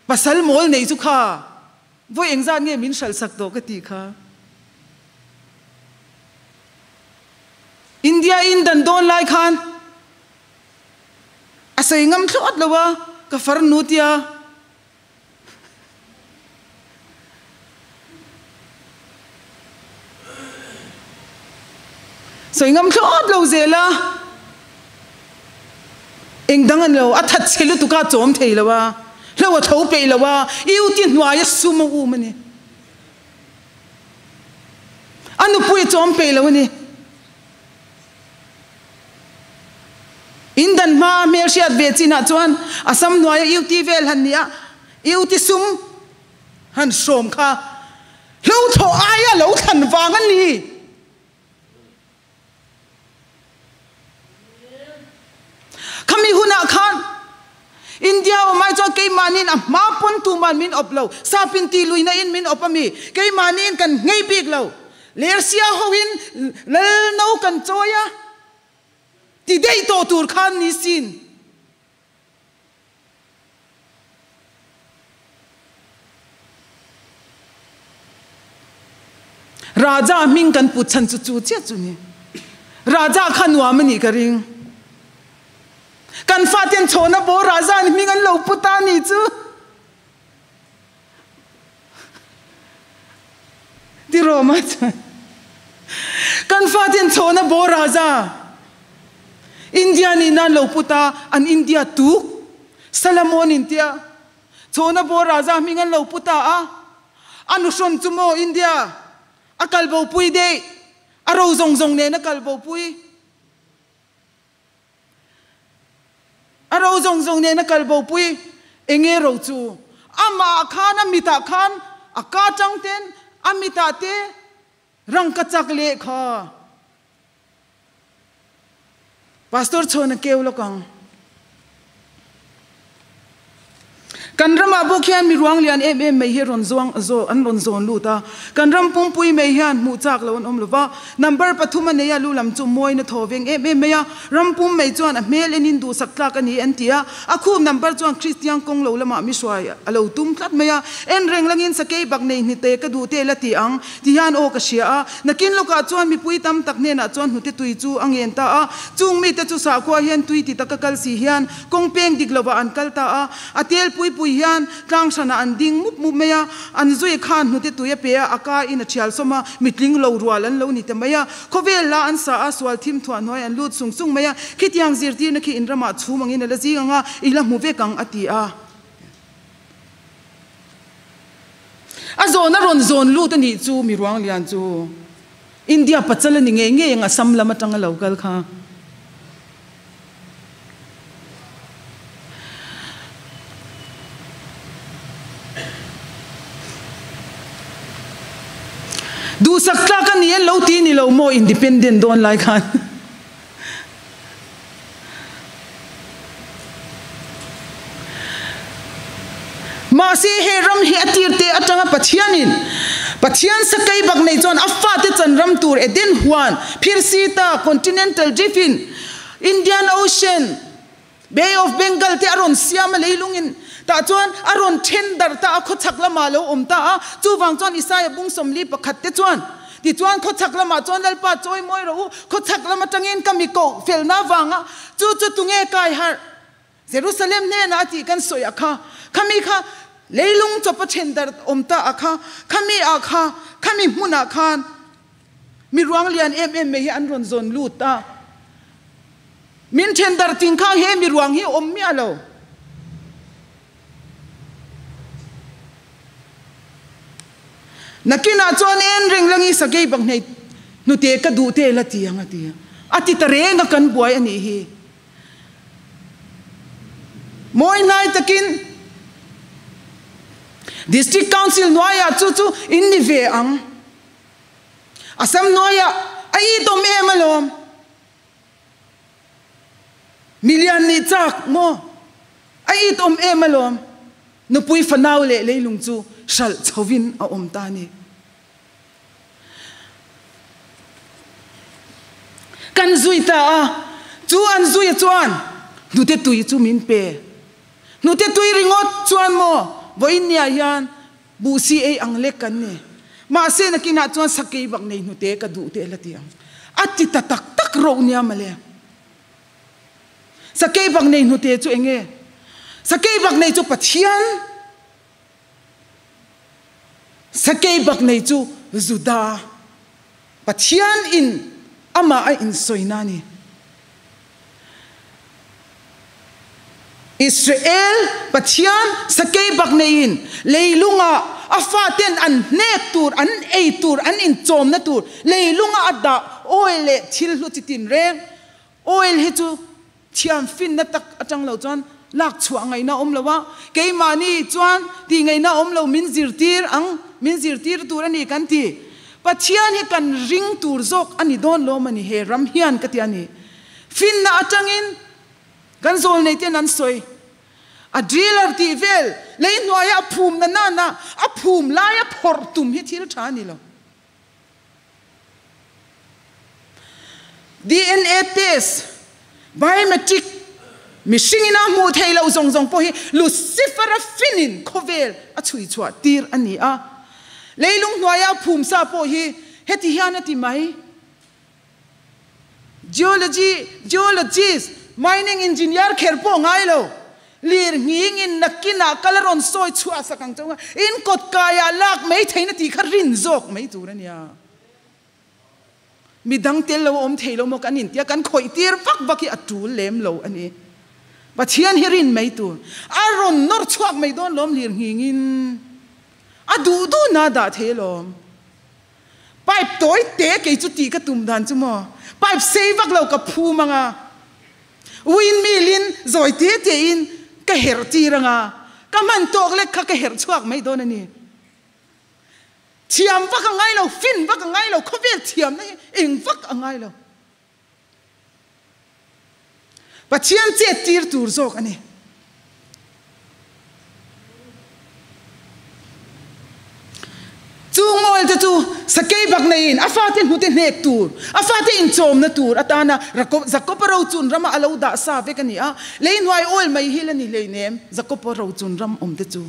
Pasal mawl nei chu kha vawi engzat nge min hralhsak tawh ka tih kha. India in dan dawn lai khan A sawi ngam thlawt lo a, ka farnu tia. Sawi ngam thlawt lo zel a, eng dang a ni lo, a that chhe lutuk a, chawm thei lo a, hlo a tho peih lo a, iuti hnuai a sum a um a ni. A nupui a chawm peih lo a ni. In dan hma hmelhriat ve chinah chuan Assam hnuaia UT vel han nia, UT sum han hrawm kha hlo thlawh aia lo thlan vang a ni. Khami hunah khan India awm ai chuan keimahniin a hma pawn tuman min awp lo, sapin tih luihna in min awp a mi, keimahniin kan nghei bik lo. Lersia hoin lal no kan chawi a, ti daih tawh tur khan ni sin. Raja hming kan put chhan chu chu chiah chu ni. Raja kha nuam a nih ka ring. Kan faten chhawna bawr Raja ni hming an lo put a ni chu. Ti Roma chuan kan faten chhawna bawr Raja India nih nan lo put a, an India tuk Salamon in tia chhawna bawr Raja hming an lo put a a, a nuhrawn chu maw India a kal bo pui deih, a ro zawng zawng nen a kal bo pui. A ro zawng zawng nen a kal bo pui. Enge ro chu? Amah ah khan a mitah khan a ka tang ten a mitah te rangka chak leh kha. Pastor chhawn a keu lawk ang. Kan ramah bawk hian mi ruang lian em em mai hi rawn zuang an rawn zawn lut a, kan ram pumpui mai hian hmuh chak lo an awm lo va, number pathum a nei a, lu lam chu mawina thaw veng em em mai a, ram pum mai chuan a hmel enin duhsak tlak a ni an ti a, a khup number chuan Kristian kawng lo lamah mi hruai a lo tum tlat mai a, en reng langin sakei bak nei hnite ka duh te la ti ang ti hian aw ka hria a, nakin lawkah chuan mipui tam tak hnenah chuan hnute tui chu a ngen ta a, chung mite chu sakhua hian tui ti taka kal si hian Kawng peng dik lovah an kal ta a, a tel pui pui hian tlang hranah an ding mup mup mai a, an zui khan hnute tui a pe a, a ka in a thial sawm a, mitling lo rual an lo ni ta mai a, khawvel la an sa a, sual thim thuah hnuai an lut sung sung mai a, khitiang zirtirna khi in ramah chhum angin a la zing ang a, i la hmu vek ang a ti a. A zawn a rawn zawn lut a nih chu mi ruang lian chu. India pachal a ni ngei ngei ang Assam lam atanga lo kal kha. Duhsak tlak a ni en lo ti ni lo maw independent dawn lai khan. Mahse he ram hi a tirte atanga Pathianin Pathian sakei bak nei chuan a fate chan ram tur Eden huan, Phirsita, Continental Drift-in Indian Ocean, Bay of Bengal te a rawn siam a leilungin tah chuan a rawn then darh ta a, khawchhak lamah a lo awm ta a. Chuvang chuan Isaia bung 41 te chuan, Tichuan khawchhak lamah chuan Lalpa chawi mawi rawh u, khawchhak lam atangin ka mi koh felna avanga chu chu tunge kai harh? Jerusalem hnenah a tih kan sawi a kha, khami kha leilung chawp a then darh awm ta a kha, khami ah kha, khami hmunah khan mi ruang lian em em mai hi an rawn zawn lut a. Min then dar ting kha he mi ruang hi awm miah lo. Nakinah chuan en reng langi sakei bak hnei hnute ka duh te la ti ang a ti a. A ti ta reng a kan buai a nih hi. Mawi hnai takin District Council hnuaiah chu chu in ni ve ang. Assam hnuaiah a itawm em alawm. Milian nih chak maw? A it awm em alawm. Nupui fanau leh leilung chu hralh chhovin a awm ta a ni. Kan zui ta a, chu an zuia chuan hnute tui chu min pe. Hnute tui ringawt chuan maw vawiin niah hian Buhsi ei ang lek kan ni. Mahse nakinah chuan sakei bak nei hnute ka duh teh la ti ang. A ti ta tak tak roh nia mawle. Sakei bak nei hnute chu enge? Sakei bak nei chu Pathian. Sakei bak nei chu Juda. Pathian in amah a insawina a ni. Israel Pathian sakei bak neiin leilunga a faten an hnek tur, an ei tur, an inchawmna tur leilunga a dah oil leh thil hlu chi tinreng. Oil hi chu thiam finna tak atang lo chuan lak chhuah ngaihna a awm lo a, keimahni chuan tih ngaihna a awm lo, min zirtir ang, min zirtir tur a ni kan ti. Pathian hi kan ring tur zawk a ni dawn lawm a ni he ram hian ka ti a ni. Finna atangin kan zawlnei ten an sawi. A driller tih vel lei hnuaia a phum na nana a phum laia phawrh tum hi thil tha a ni lo. DNA test, biometric, mihring ina hmuh theih loh zawng zawng pawh hi Lucifer-a finin khawvel a chhui chhuah tir a ni a. Leilung hnuaia a phum sa pawh hi heti hian a ti mai. Geology, geologist, mining engineer kher pawh ngai lo. Lir nghingin nakinah kal a rawn sawi chhuah sak ang chauh a, in kawt kaiah lak mai theihna tih kha rin zawk mai tur a nia. Mi dang tel lo a awm thei lo maw kan intia kan khawih tir vak vak hi a tul lem lo a ni. Pathian hi rin mai tur. A rawn nawr chhuak mai dawn lawm lir nghingin a duh duhna dah thei alawm. Pipe tawi te kei chu tih ka tum dan chu maw? Pipe sei vak lo ka phum ang a, windmill in zawi te te in ka herh tir ang a, ka hman tawk lek kha ka herh chhuak mai dawn a ni. Thiam vak a ngai lo, fin vak a ngai lo, khawvel thiamna hi eng vak a ngai lo. Pathian chet tir tur zawk a ni. Chu ngawl te chu sakei bak neiin a fate hnute hnek tur, a fate inchawmna tur atana Jakoba rochun rama a lo dah sa vek a ni a. Lei hnuai oil mai hi la ni hleinem Jakoba rochun ram awm te chu.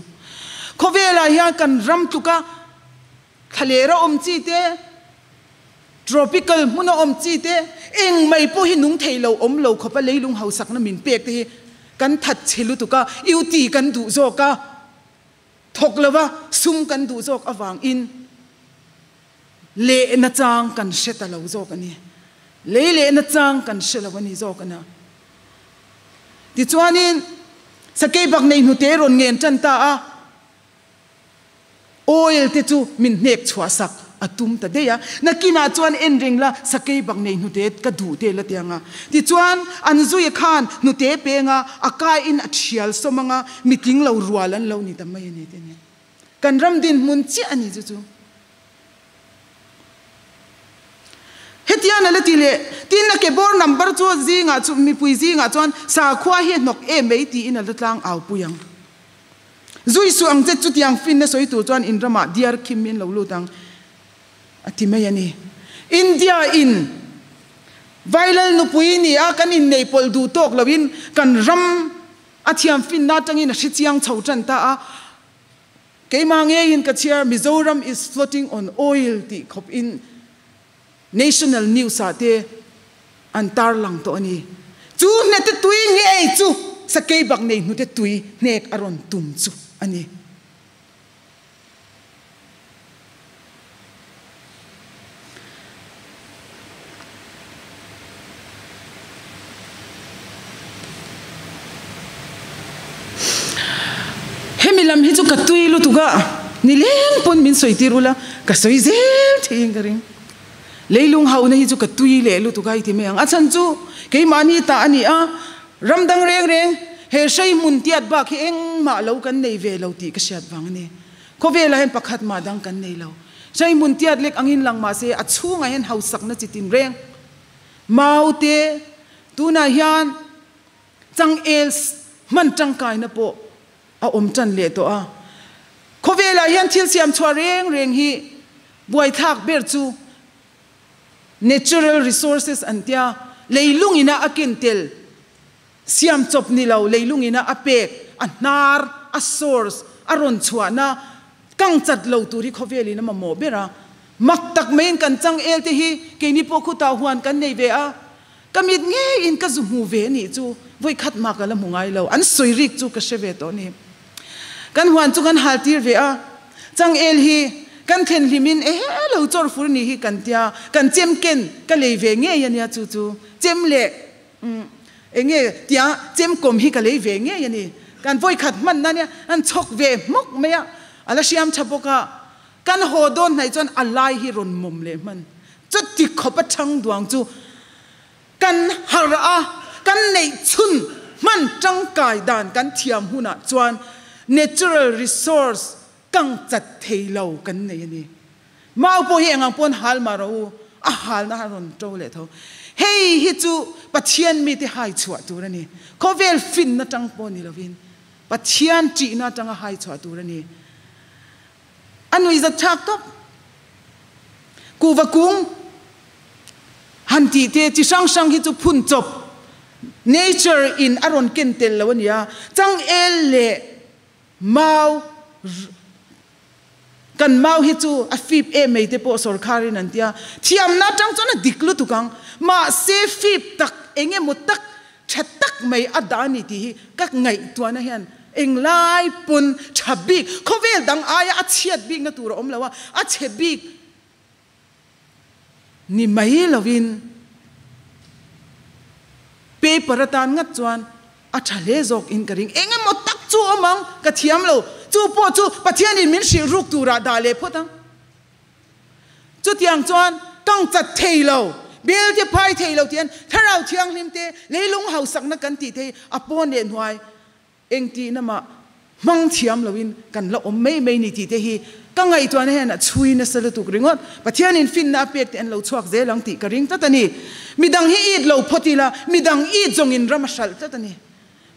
Khawvelah hian kan ram tluka Thlaler a awm chi te, tropical hmun a awm chi te, eng mai pawh hi nung thei lo awm lo khawpa leilung hausakna min pek te hi kan that chhe lutuk a, UT kan duh zawk a, thawk lova sum kan duh zawk avangin lehna chang kan hre ta lo zawk a ni. Lei lehna chang kan hre lo a ni zawk a na. Tichuanin sakei bak nei hnute rawn ngen tan ta a. Oil te chu min hnek chhuah sak a tum ta daih a, nakinah chuan en reng la sakei bak nei hnute ka duh te la ti ang a. Tichuan an zuia khan hnute peng a, a kaiin a thial sawm ang a, mitling lo rual an lo ni ta mai a ni te nia. Kan ram dinhmun chiah a ni chu chu. Hetian a la ti leh, tin a kebawr number chu zingah chu mipui zingah chuan sakhua hi a hnawk em mai tiin a la tlang au pui ang. Zui suh ang che chutiang finna sawi tur chuan in ramah diar khim in lo lut ang a ti mai a ni. India in Vailal nupui ni a kan innei pawlh duh tawk loin kan ram a thiam finna atangin a hre chiang chho tan ta a. Keimah ngeiin ka chhiar Mizoram is floating on oil tih khawp in National news ah te an tarlang tawh a ni. Chu hnete tui ngei chu sakei bak nei hnute tui hnek a rawn tum chu a ni. lam hi chu ka tui lutuk a, nileng pawn min sawi tir ula, ka sawi zel theiin ka ring. Leilung hauhna hi chu ka tui leh lutuk a i ti mai ang. A chhan chu keimahni ta a ni a, ram dang reng reng he hrei hmun tiat bak hi engmah lo kan nei ve lo tih ka hriat vang a ni. Khawvelah hian pakhat mah dang kan nei lo. Hrei hmun tiat lek angin lang mah se a chhungah hian hausakna chi tin reng mau te tunah hian changel hman tangkaina pawh a awm tan leh tawh a. Khawvelah hian thil siam chhuah reng reng hi buaithlak ber chu natural resources an tia, leilung ina a ken tel, siam chawp ni lo leilung ina a pek, a hnar, a source, a rawn chhuahna kang chat lo tur hi khawvel in a mamawh ber a. Mak tak maiin kan changel te hi keini pawh khutah huan kan nei ve a, Ka mit ngeiin ka zu hmu ve nih chu vawi khat mah ka la hmu ngai lo. An sawi rik chu ka hre ve tawh ni. Kan huan chu kan hal tir ve a, changel hi kan thlen hlim in ehe lo chawr fur ni hi kan tia, kan chem ken ka lei ve ngei a nia chu chu chem leh eng nge tia chem kawm hi ka lei ve ngei a ni. Kan vawi khat hman na nia an chhawk ve hmawk mai a, a la hriam tha bawk a, kan haw dawn hnaih chuan a lai hi rawn mawm leh hman. Chuti khawp a chhang duang chu kan harh a, kan neih chhun hman tangkai dan kan thiam hunah chuan natural resource kang chat thei lo kan nei a ni. Mau pawh hi engang pawn hal mah rawh u, a halna a rawn to leh tho. Hei hi chu Pathian mite hai chhuah tur a ni. Khawvel finna tang pawh ni lovin Pathian ṭihna atanga hai chhuah tur a ni. A nuihzat thlak tawp. Kuhva kung han tih te chi hrang hrang hi chu phun chawp, nature in a rawn ken tel lo a nia. Changel leh mau kan mau hi chu a fip em mai te pawh sawrkhar in an tia. Thiamna atang chuan a dik lutuk ang. Mahse fip tak eng emaw tak tha tak mai a dah a ni tih hi ka ngaihtuahna hian Englai pawn tha bik, khawvel dang aia a chhiat bikna tur a awm lo a, a chhe bik ni mai lovin paper atan ngat chuan a tha hle zawk in ka ring. Eng emaw tak chu awm ang, ka thiam lo. Chu pawh chu Pathianin min hrilh ruk turah dah leh phawt ang. Chutiang chuan kang chat thei lo, bel te phai thei lo tian Thlarau Thianghlim te leilung hausakna kan tih thei a pawn leh hnuai eng tihna mah hmang thiam loin kan la awm mai mai ni tih te hi ka ngaihtuahna hian a chhui nasa lutuk ringawt. Pathianin finna a pek te an lo chhuak zel ang tih ka ring tlat a ni. Midang hi it lo phawt ila, midang it zawngin ram a hralh tlat a ni.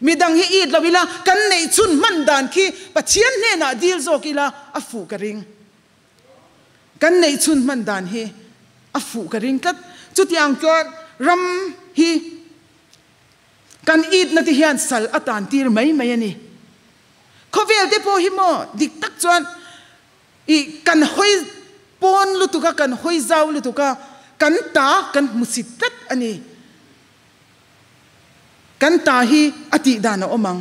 Midang hi it lo ila, kan neih chhun hman dan khi Pathian hnenah dil zawk ila a fuh ka ring. Kan neih chhun hman dan hi a fuh ka ring tlat. Chutiang chuan ram hi kan itna te hian sal a tan tir mai mai a ni. Khawvel te pawh hi maw dik tak chuan i kan hawi pawn lutuk a, kan hawi zau lutuk a, kan ta kan hmusit tlat a ni. Kan ta hi a tih dan a awm ang.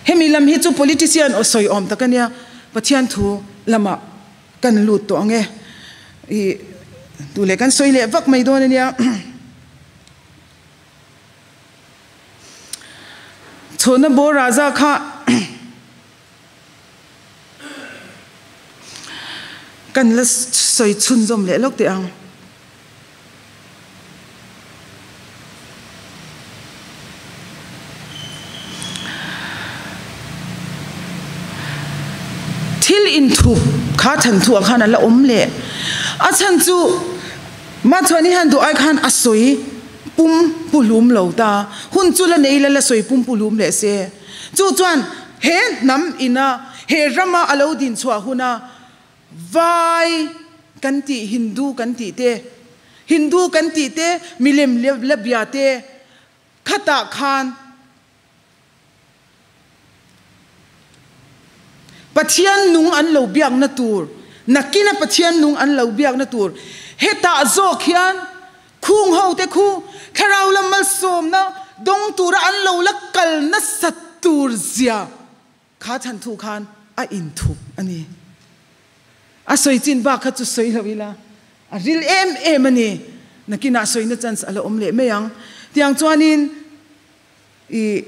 Hemi lam hi chu politician aw sawi awm tak a nia, Pathian thu lamah kan lut tawh ang e. I duh leh kan sawi leh vak mai dawn a nia. Chhawna bawr raza kha Kan la sawi chhunzawm leh lawk teh ang. Thil inthup kha chhan thuah khan a la awm leh. A chhan chu Machhuani hian duh ai khan a sawi pum puhlum lo ta. Hun chu la nei la la sawi pum puhlum leh se. Chu chuan he hnam ina he rama a lo din chhuah huna Vai kan tih Hindu kan tih te, Hindu kan tih te milem la bia te khatah khan Pathian nung an lo biakna tur, nakina Pathian nung an lo biakna tur hetah zawk hian Khung ho te khu thlarau lam malsawmna dawng tura an lo la kal nasat tur zia kha chhan thu khan a inthup a ni. A sawi chin bak kha chu sawi lo ila a ril em em a ni. Nakinah sawina chance a la awm leh mai ang. Tiang chuanin. I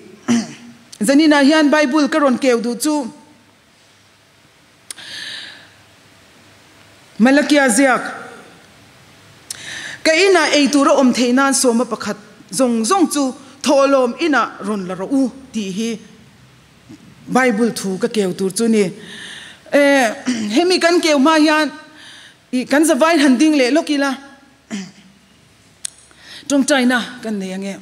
zaninah hian Bible ka rawn keu duh chu Malakia ziak, Ka inah ei tur a awm theih nan sawma pakhat zawng zawng chu thawhlawm inah rawn la rawh u tih hi Bible thu ka keu tur chu ni. Hemi kan keu hma hian i kan zavain han ding leh lawk ila tawngtaina kan nei ange.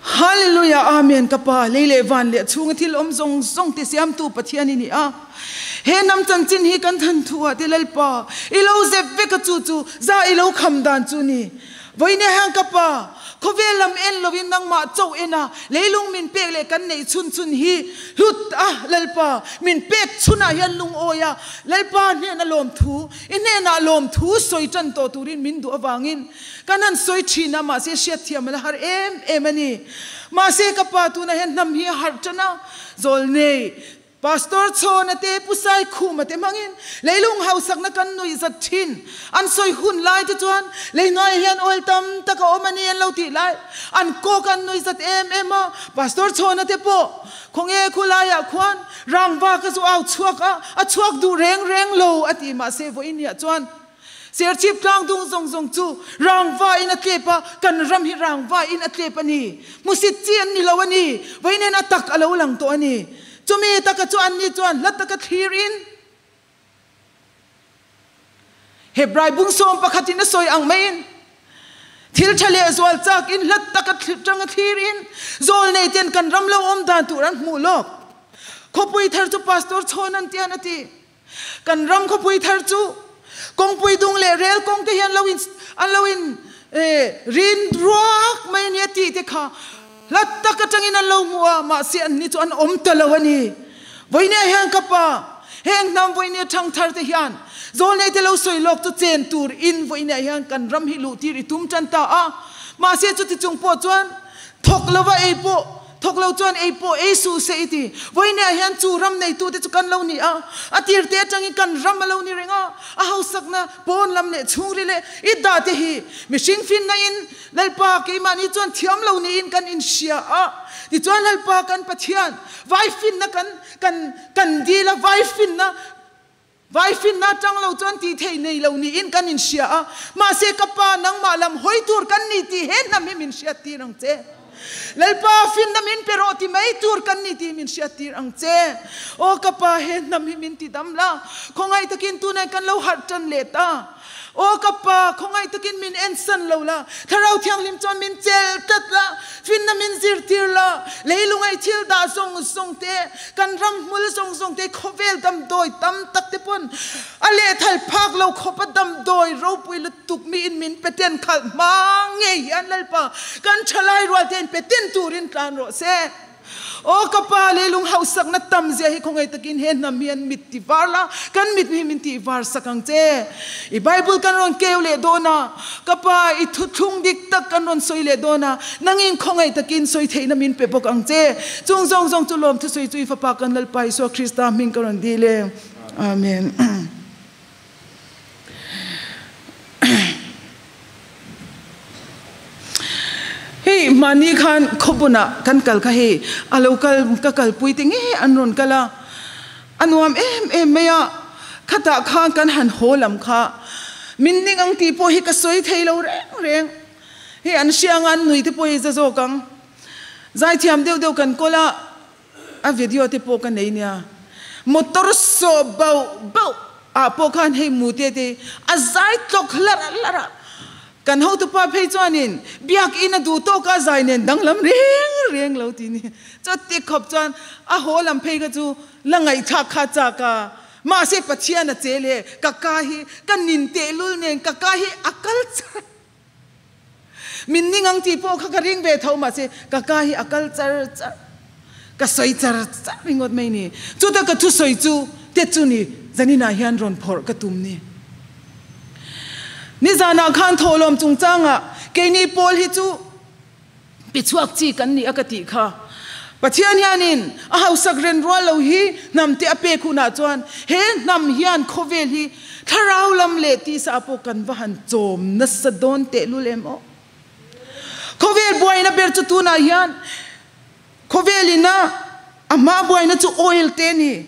Hallelujah Amen ka pa lei leh van leh chhunga thil awm zawng zawng te siamtu Pathian i ni a he hnam chanchin hi kan than thu ah te Lalpa i lo zep vek a chu chu za i lo kham dan chu ni vawiin hian ka pa khawvel lam en lo in nangmah chauh en a leilung min pek leh kan neih chhun chhun hi hlut a Lalpa min pek chhun ah hian lungawi a Lalpa hnena lawmthu i hnenah lawmthu sawi tan tawh turin min duh avangin Kan han sawi thin a, mahse hriatthiam a la har em em a ni. Mahse ka pa tunah hian hnam hi a harh tan a, Zawlnei, Pastor Chhawna te, Pu Saikhuma te hmangin leilung hausakna kan nuih zat thin. An sawi hun lai te chuan leihnuaiah hian oil tam tak a awm a ni an lo tih lai an kawk an nuih zat em em a. Pastor Chhawna te pawh khawnge khulaiah khuan rangva ka zu au chhuak a, a chhuak duh reng reng lo a ti. Mahse vawiin chuan Serchhip tlangdung zawng zawng chu rangva in a tlep a, kan ram hi rangva in a tlep a ni. Hmusit chi an ni lo a ni, vawiin a tak a lo lang tawh a ni. Chumi taka chu anni chuan hla taka thlir in Hebrai bungsawm pakhat in a sawi ang maiin thil tha leh zual chak in hla taka tanga thlir in zawl nei ten kan ram lo awm dan tur an hmuh lawk. Khawpui thar chu Pastor Chhawn an tian a ti. Kan ram khawpui thar chu kawngpui dung leh rel kawng te hi an lo in an lo in rin ruak mai a nia tih te kha hla tak atangin an lo hmu a, mahse an ni chu an awm ta lo a ni. Vawinia hian ka pa, heng hnam vawinia thang thar te hian zawlnei te lo sawi lawk chu chen tur in vawinia hian kan ram hi luh tir i tum tan ta a, mahse chuti chung pawh chuan thawk lova ei pawh Thawk lo chuan ei pawh ei suh se i ti. Vawineah hian chu ram neitute chu kan lo ni a, a tirte atangin kan ram a lo ni reng a, a hausakna pawn lam leh chhungri leh i dah te hi mihring finna in Lalpa keimahni chuan thiam lo niin kan inhria a. Tichuan Lalpa kan Pathian vai finna kan kan kan dil a, vai finna Vai finna atang lo chuan tih theih nei lo niin kan inhria a, mahse ka pa nangmah lam hawi tur kan ni tih he hnam hi min hriat tir ang che. Lalpa finna min pe rawh ti mai tur kan ni tih min hriat tir ang che. Aw ka pa he hnam hi min ti dam la, khawngaih takin tunah kan lo harh tan leh ta. Aw ka pa, khawngaih takin min ensan lo la, Thlarau Thianghlim chuan min chel tlat la, finna min zirtir la, leilungai thil dah zawng zawng te, kan ram hmul zawng zawng te, khawvel damdawi tam tak te pawn a lehthal phak lo khawpa damdawi ropui lutuk miin min pe ten khalh hma ngei hian Lalpa kan thalai rual tein pe ten turin tlan rawh se. Aw ka pa, leilung hausakna tam zia hi khawngaih takin he hnam hi an mit ti var la, kan mit hi min tih var sak ang che. I Bible kan rawn keu leh dawn a, ka pa, i thuthlung dik tak kan rawn sawi leh dawn a, nangin khawngaih takin sawi theihna min pe bawk ang che. Chung zawng zawng chu lawm thusawi chu i Fapa kan Lalpa Isua Krista hming ka rawn dil e. Amen. Hei mahni khan khawbunah kan kal kha hei a lo kal ka kalpui te nge an rawn kal a, a nuam em em mai a, khatah khan kan han haw lam kha min ning ang tih pawh hi ka sawi thei lo reng reng, hei an hria anga an nui te pawh hi za zawk ang, zaithiam deuh deuh kan kawl a. A video te pawh ka nei nia. Motor sawh bauh bauh ah pawh khan hei mu te te a zai tlawk hlarh hlarh a. Kan hotupa phei chuanin biakin a duh tawk a zai nen danglam reng reng lo ti ni. Chuti khawp chuan a haw lam phei kha chu la ngaihthlak kha chak a. Mahse Pathian a che le ka ka hi ka nin tehlul nen ka ka hi a kal char. Min ning ang tih pawh kha ka ring ve tho mahse ka ka hi a kal char char, ka sawi char char ringawt mai ni. Chuta ka thusawi chu te chu ni zaninah hian rawn phawrh ka tum ni. Nizanah khan thawhlawm chungchangah keini pawl hi chu Pi chhuak chi kan ni a ka tih kha. Pathian hianin a hausak ren rual lo hi hnam te a pek hunah chuan he hnam hian khawvel hi thlarau lam leh tisa ah pawh kan va han chawm nasa dawn tehlul em aw. Khawvel buaina ber chu tunah hian khawvelin a a hma buaina chu oil te a ni.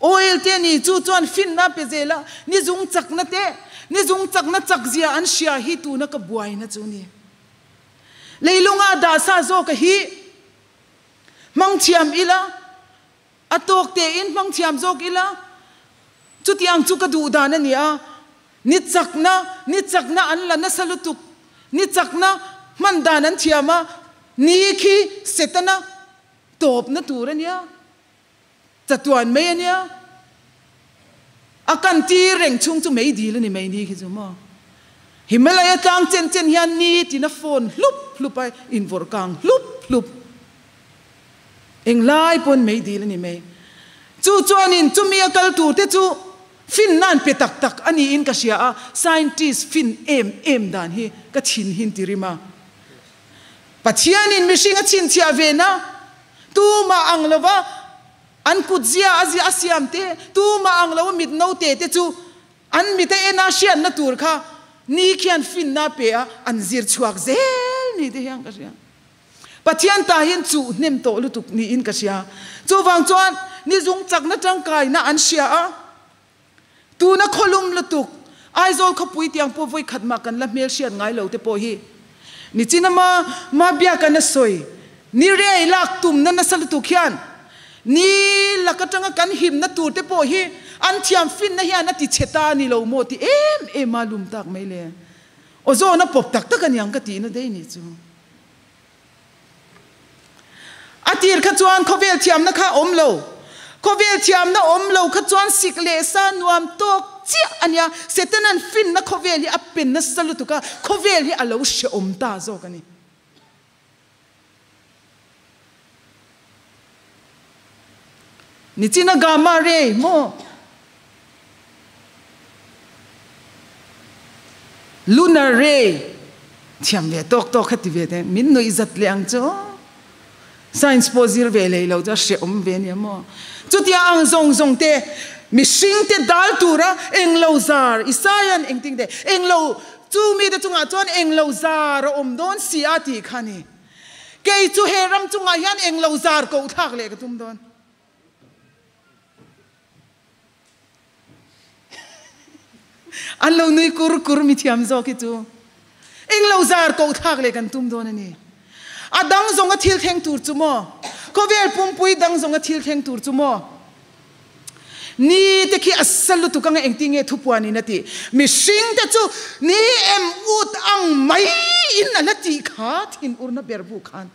Oil te a ni chu chuan finna a pe zel a, ni zung chakna te, ni zung chakna chak zia an hria hi tuna ka buaina chu a ni. Leilunga dah sa zawka hi hmang thiam ila, a tawk tein hmang thiam zawk ila, chutiang chu ka duh dan a ni a. Ni chakna, ni chakna an la nasa lutuk, ni chakna hman dan an thiam a, ni khi Setana tawpna tur a nia, chatuan mai a nia, a kan tir reng chhung chu mei dil a ni mai ni khi chu maw. Himalaya tlang chen chen hian ni tina phone hlup hlup a invawrh kang hlup hlup. Englai pawn mei dil a ni mai. Chu chuanin chumi a kal tur te chu fin nan pe tak tak a niin ka hria a, scientist fin em em dan hi ka thin hin ti rim a. Pathianin mihring a chhinchhiah ve na, tumah ang lova an kut zia a zia a siam te, tumah ang lo mit note te chu an mit a en a hriatna tur kha ni khian finna a pe a, an zir chhuak zel ni te hian ka hria. Pathian ta hian chuh hnem tawh lutuk niin ka hria. Chuvang chuan ni zung chakna tangkaina an hria a, tuna khawlum lutuk Aizawl khawpui tiang pawh vawi khat mah kan la hmel hriat ngai lo te pawh hi nichina ma ma biak an a sawi ni rei lak tumna nasa lutuk hian ni lak atanga kan himna tur te pawh hi an thiam finna hian a ti chhe ta a ni lo maw ti em em a lum tak mai le. Aw zawn a pawp tak tak aniang ka tihna daih nih chu. A tir kha chuan khawvel thiamna kha a awm lo. Khawvel thiamna awm lo kha chuan sik leh sa nuam tawk chiah a nia. Setanan finna khawvel hi a pen nasa lutuk a, khawvel hi a lo hrehawm ta zawk a ni. Nichina gamma ray maw? Lunar ray thiam ve tawk tawk kha ti ve te min nuih zat leh ang chu. Science pawh zir ve lei lo chu a hrehawm ve nia maw? Chutia ang zawng zawng te mihring te dal tura englo zar Isaiah-an engtin te englo Chu mite chungah chuan englo zar a awm dawn si a tih kha a ni. Kei chu he ram chungah hian englo zar koh thlak leh ka tum dawn. An lo nui kur kur mi thiam zawk hi chu. Englo zar koh thlak leh kan tum dawn a ni. A dang zawnga thil thleng tur chu maw? Khawvel pumpui dang zawnga thil thleng tur chu maw? Ni te khi a sa lutuk anga engtin nge thupuan in a tih? Mihring te chu ni em ut ang mai in a la tih kha thin urna ber bu khan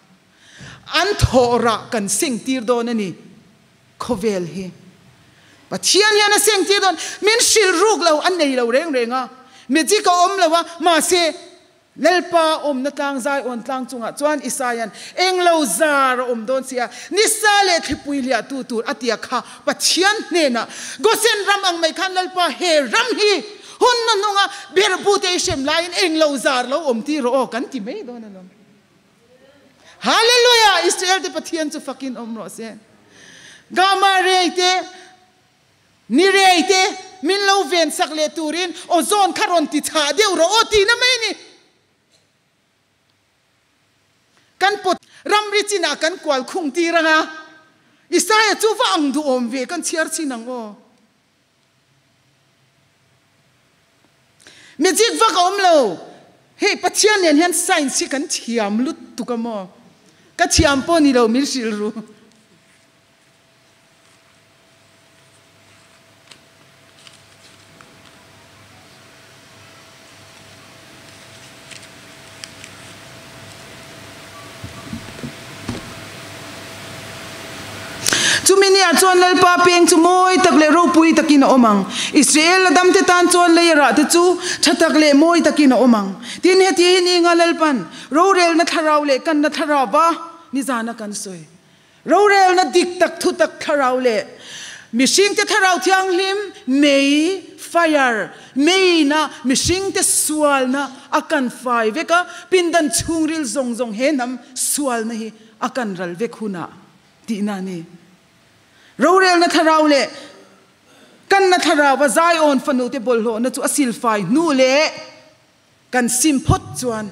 an thawh rah kan seng tir dawn a ni. Khawvel hi Pathian hian a seng tir dawn. Min hrilh ruk lo a nei lo reng reng a, magic a awm lo a, mahse Lalpa awmna tlang Zion tlang chungah chuan Isaia'n englo zar a awm dawn si a, nisa leh thlipui hliahtu tur a tia kha Pathian hnenah Gosen ram ang mai khan Lalpa he ram hi hun na hnunga berhbute i hrem laiin englo zar lo awm tir rawh aw kan ti mai dawn alawm. Hallelujah! Israel te Pathian chu fakin awm rawh se. Gamma ray te Ni rei te, min lo ven sak leh turin ozone kha rawn ti chhah deuh rawh aw tihna mai a ni. Kan pawt ramri chinah kan kual khung tir ang a, Isaiah chu va ang duhawm ve kan chhiar chin ang aw. Magic vak a awm lo, hei Pathian nen hian science hi kan thiam lutuk a maw? Ka thiam pawh ni lo min hrilh ru. Chumi niah chuan Lalpa peng chu mawi tak leh ropui takin a awm ang. Israel a damte tan chuan lei rah te chu tha tak leh mawi takin a awm ang. Tin, heti hi ni nga Lalpan rorelna thlarau leh kanna thlarauva nizana kan sawi. Rorelna dik tak thutak thlarau leh mihringte thlarau thianghlim mei, fire, meina mihringte sualna a kan fai vek a, pindan chhungril zawng zawng he hnam sualna hi a kan ral vek hunah tihna a ni. Rorelna thlarau leh kanna thlarau a Zion fanute bawlhhlawhna chu a silfai hnu leh kan sim phawt chuan.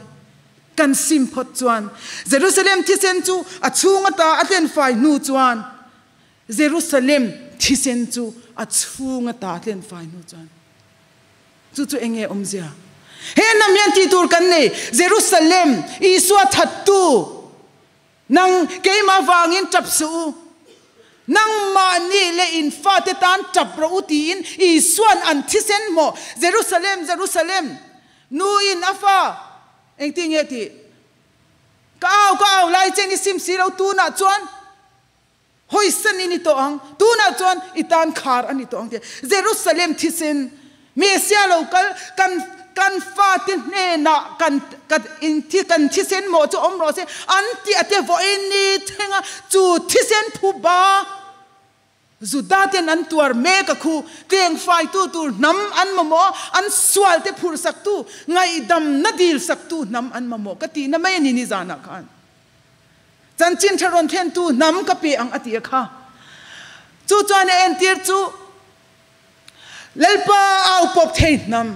Kan sim phawt chuan Jerusalem thisen chu a chhung ata a tlen fai hnu chuan Jerusalem thisen chu a chhung ata a tlen fai hnu chuan chu chu enge awmzia? He hnam hian tih tur kan nei Jerusalem Isua thattu Nang keimah vangin tap suh u, nangmahni leh in fate tan tap rawh u tiin Isua'n an thisen hmawh Jerusalem, Jerusalem, nuin a fa engtin nge tih? Ka au, ka au lai chen i sim si lo, tunah chuan hawisan i ni tawh ang, tunah chuan i tan khar a ni tawh ang tih Jerusalem thisen Mesia lo kal kan kan fate hnenah kan kan in thi kan thisen mawh chu awm rawh se an tih a te vawiin ni thleng a chu thisen phuba Juda ten an tuar mek a khu tleng faitu tur hnam an mamawh a an sual te phurh sak tu ngaihdamna dil sak tu hnam an mamawh ka tihna mai a ni nizanah khan chanchin tha rawn thlen tu hnam ka pe ang a ti a kha chu chuan a entir chu Lalpa au pawp thei hnam,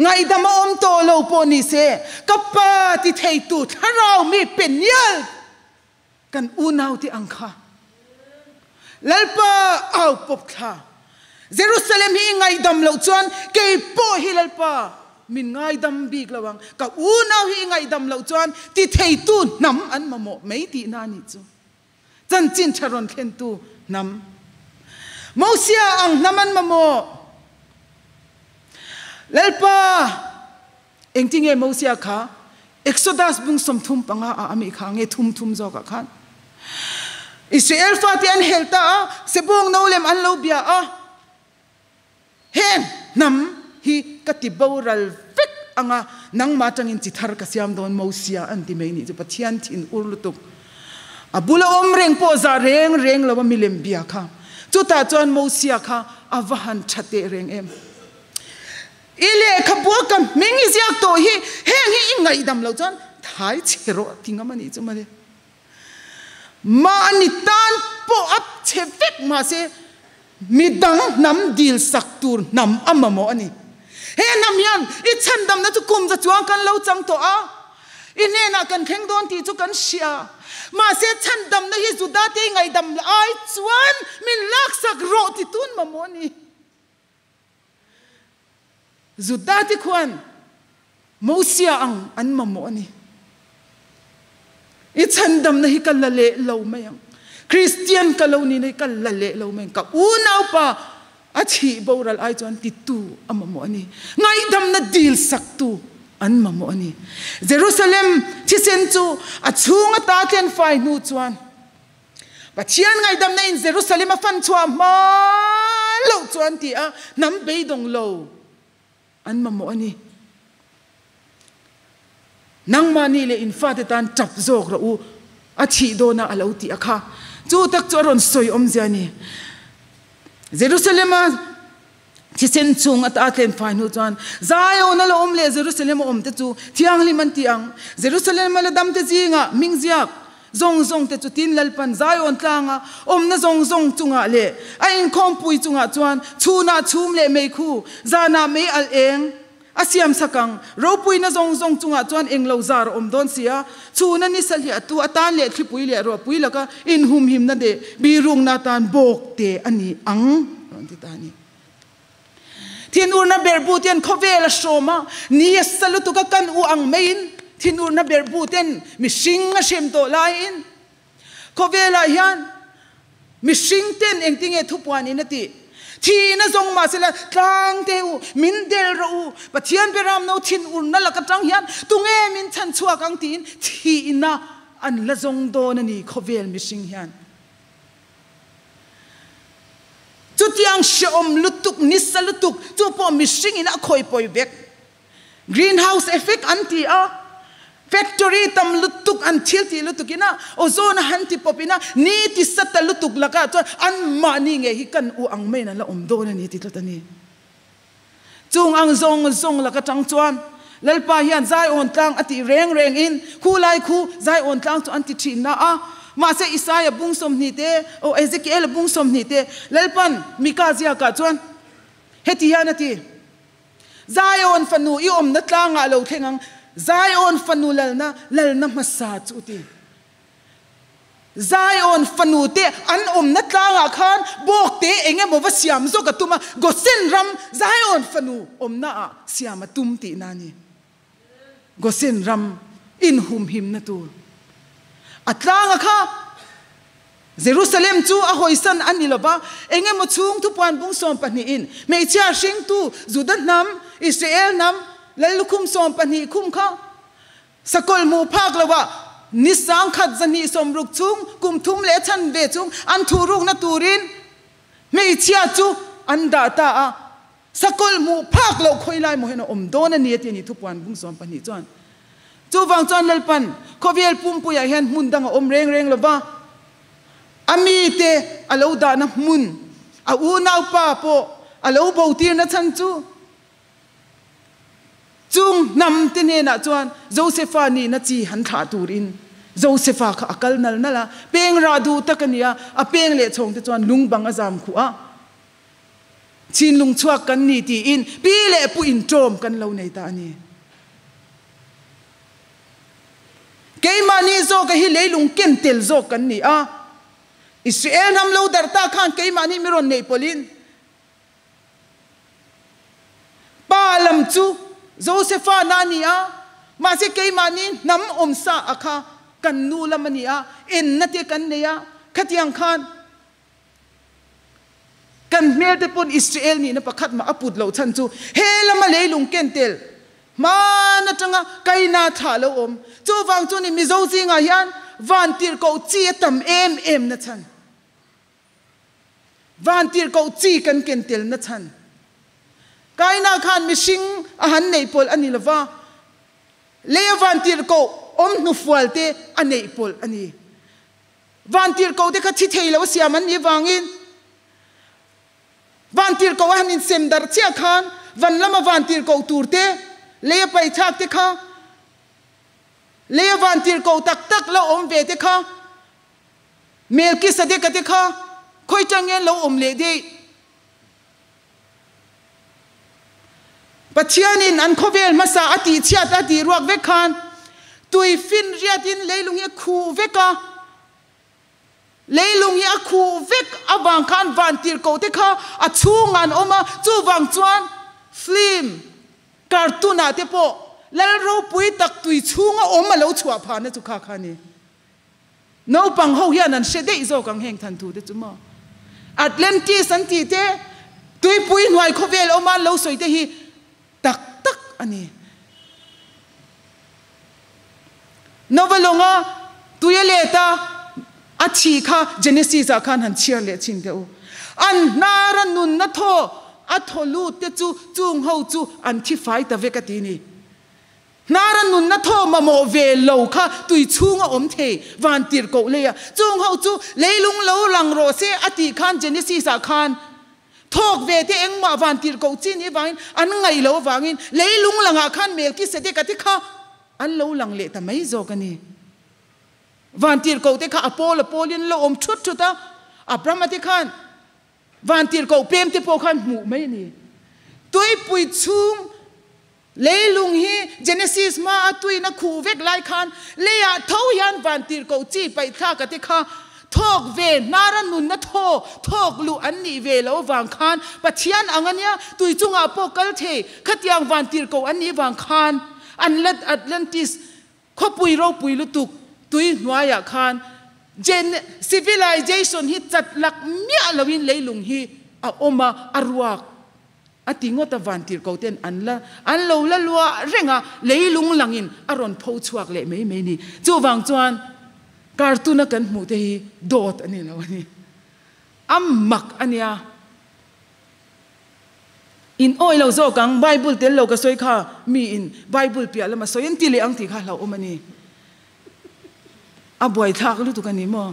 ngaihdam a awm tawh lo pawh ni se, ka pa ti theitu thlarau mi pe nial kan unaute ang kha. Lalpa au pawp thla. Jerusalem hi i ngaihdam loh chuan kei pawh hi Lalpa min ngaidam bik lo ang, ka unau hi i ngaihdam loh chuan ti theitu hnam an mamawh mai tihna a nih chu. Chanchin ṭha rawn thlentu hnam. Mosia ang hnam an mamawh. Lalpa, engtinge Mosia kha Exodus bung 35 ah a mi kha nge thum thum zawkah khan Israel fate an hel ta a, sebawng no lem an lo bia a. Heng hnam hi ka ti boral vek anga nangmah atangin chi thar ka siam dawn Mosia an ti mai nih chu Pathian thin ur lutuk. A bula awm reng pawh zah reng reng lo a milem bia kha. Chutah chuan Mosia kha a va han tha teh reng em. I lehkhabua ka hming i ziak tawh hi heng hi i ngaihdam loh chuan thai chhe rawh ti ngam a nih chu mawle. Mahni tan pawh a chhe vek mahse Midang hnam dil sak tur hnam a mamawh a ni. He hnam hian i chhandamna chu kum za chuang kan lo chang tawh a, i hnenah kan thleng dawn tih chu kan hria. Mahse chhandamna hi Judate i ngaihdam ai chuan min laksak rawh ti tun mamawh a ni. Judate khuan Mosia ang an mamawh a ni. I chhandamna hi ka la leh lo mai ang. Kristian ka lo nihna hi ka la leh lo mai ang. Ka unaupa a chhih boral ai chuan titu a mamawh a ni. Ngaihdamna dil saktu an mamawh a ni. Jerusalem thisen chu a chhung ata tlen fai hnu chuan Pathian ngaihdamna in Jerusalem a fan chhuah hma loh chuan ti a hnam beidawng lo an mamawh a ni. Nangmahni leh in fate tan tap zawk rawh u, a thih dawna a lo tih a kha. Chu tak chu a rawn sawi awmzia a ni. Jerusalem-a thisen chung ata tlen fai hnu chuan Zion a la awm leh Jerusalem a awm te chu thianghlim an ti ang. Jerusalem-a la dam te zingah hming ziak Zawng zawng te chu tin Lalpan Zion tlanga awmna zawng zawng chungah leh a inkhawmpui chungah chuan chhunah chhum leh meikhu, zanah mei alh eng a siam sak ang. Ropuina zawng zawng chungah chuan englo zar a awm dawn si a, chhuna ni sahliahtu atan leh thlipui leh ruahpui laka inhumhimna leh birukna atan bawk te a ni ang, rawn ti ta a ni. Thinurna berhbu ten khawvel a hrawm a, ni a sa lutuk a kan u ang maiin thinurna berhbu ten mihring a hrem tawh laiin khawvelah hian mihring ten engtinge thupuan in a tih? Thihna zawng mahsela tlang te u, min del rawh u, Pathian beram no thinurna lak atang hian tunge min chhan chhuak ang tiin thihna an la zawng dawn a ni khawvel mihring hian. Chutiang hrehawm lutuk, nisa lutuk chu pawh mihringin a khawi pawi vek. Greenhouse effect an ti a, factory tam lutuk an thil tih lutuk ina ozone a han ti pawp ina ni ti sa ta lutuk lakah chuan anmahni nge hi kan u ang maiin an la awm dawn a ni ti tlat a ni. Chung ang zawng zawng lak atang chuan Lalpa hian Zion tlang a tih reng reng in khu lai khu Zion tlang chu an ti thin na a. Mahse Isaia bung 20 te, aw Ezekiela bung 20 te Lalpan Mika ziakah chuan heti hian a ti, Zion fanu i awmna tlangah lo thleng ang. Zion fanu lalna lalna hmasa chu ti. Zion fanu te an awmna tlangah khan bawk te eng emaw va siam zawk a tum a, Gosen ram Zion fanu awmna ah siam a tum tihna a ni. Gosen ram inhumhimna tur a tlanga kha Jerusalem chu a hawisan a ni lo va, eng emaw chhung thupuan bung sawmpahnihin hmeichhia hringtu Juda hnam, Israel hnam, Lal lukhum 12 khum kha Sakawlh hmuh phak loah ni sangkhat zahnih sawmruk chung kum thum leh chhan ve chung an thuhrukna turin hmeichhia chu an dah ta a. Sakawlh hmuh phak loh khawi lai maw hian a awm dawn a ni a ti a ni thupuan bung 12 chuan. Chuvang chuan Lalpan khawvel pumpuiah hian hmun dang a awm reng reng lova, a mite a lo dahna hmun, a unaupa pawh a lo bo tirna chhan chu, Chung hnam te hnenah chuan Josefa nihna chi han thlah turin Josefa kha a kal nal nal a, peng rah duh tak a ni a, a peng leh chhawng te chuan lung bang a zam khuh a, Chinlung chhuak kan ni tiin pi leh pu inṭawm kan lo nei ta a ni. Keimahni zawka hi leilung ken tel zawk kan ni a, Israel hnam lo darh ta khan keimahni mi rawn neih pawlhin, Pa lam chu Josefa na a ni a, mahse keimahni hnam awmsa a kha kan nu lam a ni a, enna te kan nei a, khatiang khan kan hmel te pawn Israel nihna pakhat mah a put loh chhan chu he lama leilung ken tel hman atanga Kaina thlah lo awm. Chuvang chu ni Mizo zingah hian vantirhkoh chi a tam em em na chhan. Vantirhkoh chi kan ken telna chhan. Kaina khan mihring a han neih pawlh a ni lova, leia vantirhkoh awm hnufual te a neih pawlh a ni. Vantirhkoh te kha thi thei lo a siam an nih vangin vantirhkoh a han insem darh chiah khan van lama vantirhkoh tur te, leia paithlak te kha, leia vantirhkoh tak tak lo awm ve te kha, Melkisedeka te kha khawi tangin lo awm leh daih? Pathianin an khawvel hmasa a tihchhiat a tih ruak vek khan tui finriatin leilung hi a khuh vek a, leilung hi a khuh vek avang khan vantirhkoh te kha a chhungah an awm a, chuvang chuan film, cartoon ah te pawh lal ropui tak tui chhunga awm a lo chhuah phahna chu kha kha a ni. Naupang ho hian an hre daih zawk ang heng than thu te chu maw? Atlantis an tih te, tuipui hnuai khawvel awma an lo sawi te hi tak tak a ni. Nova lawnga tui a let a, a thi kha Genesis ah khan han chhiar leh chhin teh u. An hnara nunna thaw a thaw lut te chu chung ho chu an thi fai ta vek a ti ni. Hnara nunna thaw mamawh ve lo kha tui chhunga awm thei van tirhkoh lei a, chung ho chu leilung lo lang rawh se a tih khan Genesis ah khan thawk ve te engmah van tirhkoh chi nih vangin an ngaih loh avangin leilung langah khan Melkisedek a te kha an lo lang leh ta mai zawk a ni. Van tirhkoh te kha a pawl a pawlin lo awm thut thut a, Abraham a te khan van tirhkoh pem te pawh khan hmuh mai a ni. Tuipui chhung Leilung hi Genesis hma a tuin a khuh vek lai khan leiah tho hian vantirhkoh chi paihthlak a te kha thawk ve hnara nunna thaw thawk luh an nih ve lo vang khan Pathian ang a nia tui chungah pawh kal thei khatiang vantirhkoh an nih vang khan an la Atlantis khawpui ropui lutuk tui hnuaiah khan Gen civilization hi chat lak miah loin leilung hi a awm a a ruak A ti ngawt a, vantirhko ten an la an lo la luah reng a, leilung langin a rawn pho chhuak leh mai mai ni. Chuvang chuan cartoon a kan hmuh te hi dawt a ni lo a ni. A mak a nia. In awi lo zawk ang, Bible tel lo ka sawi kha mi in Bible piah lama sawi an ti leh ang tih kha hlauhawm a ni. A buaithlak lutuk a ni maw?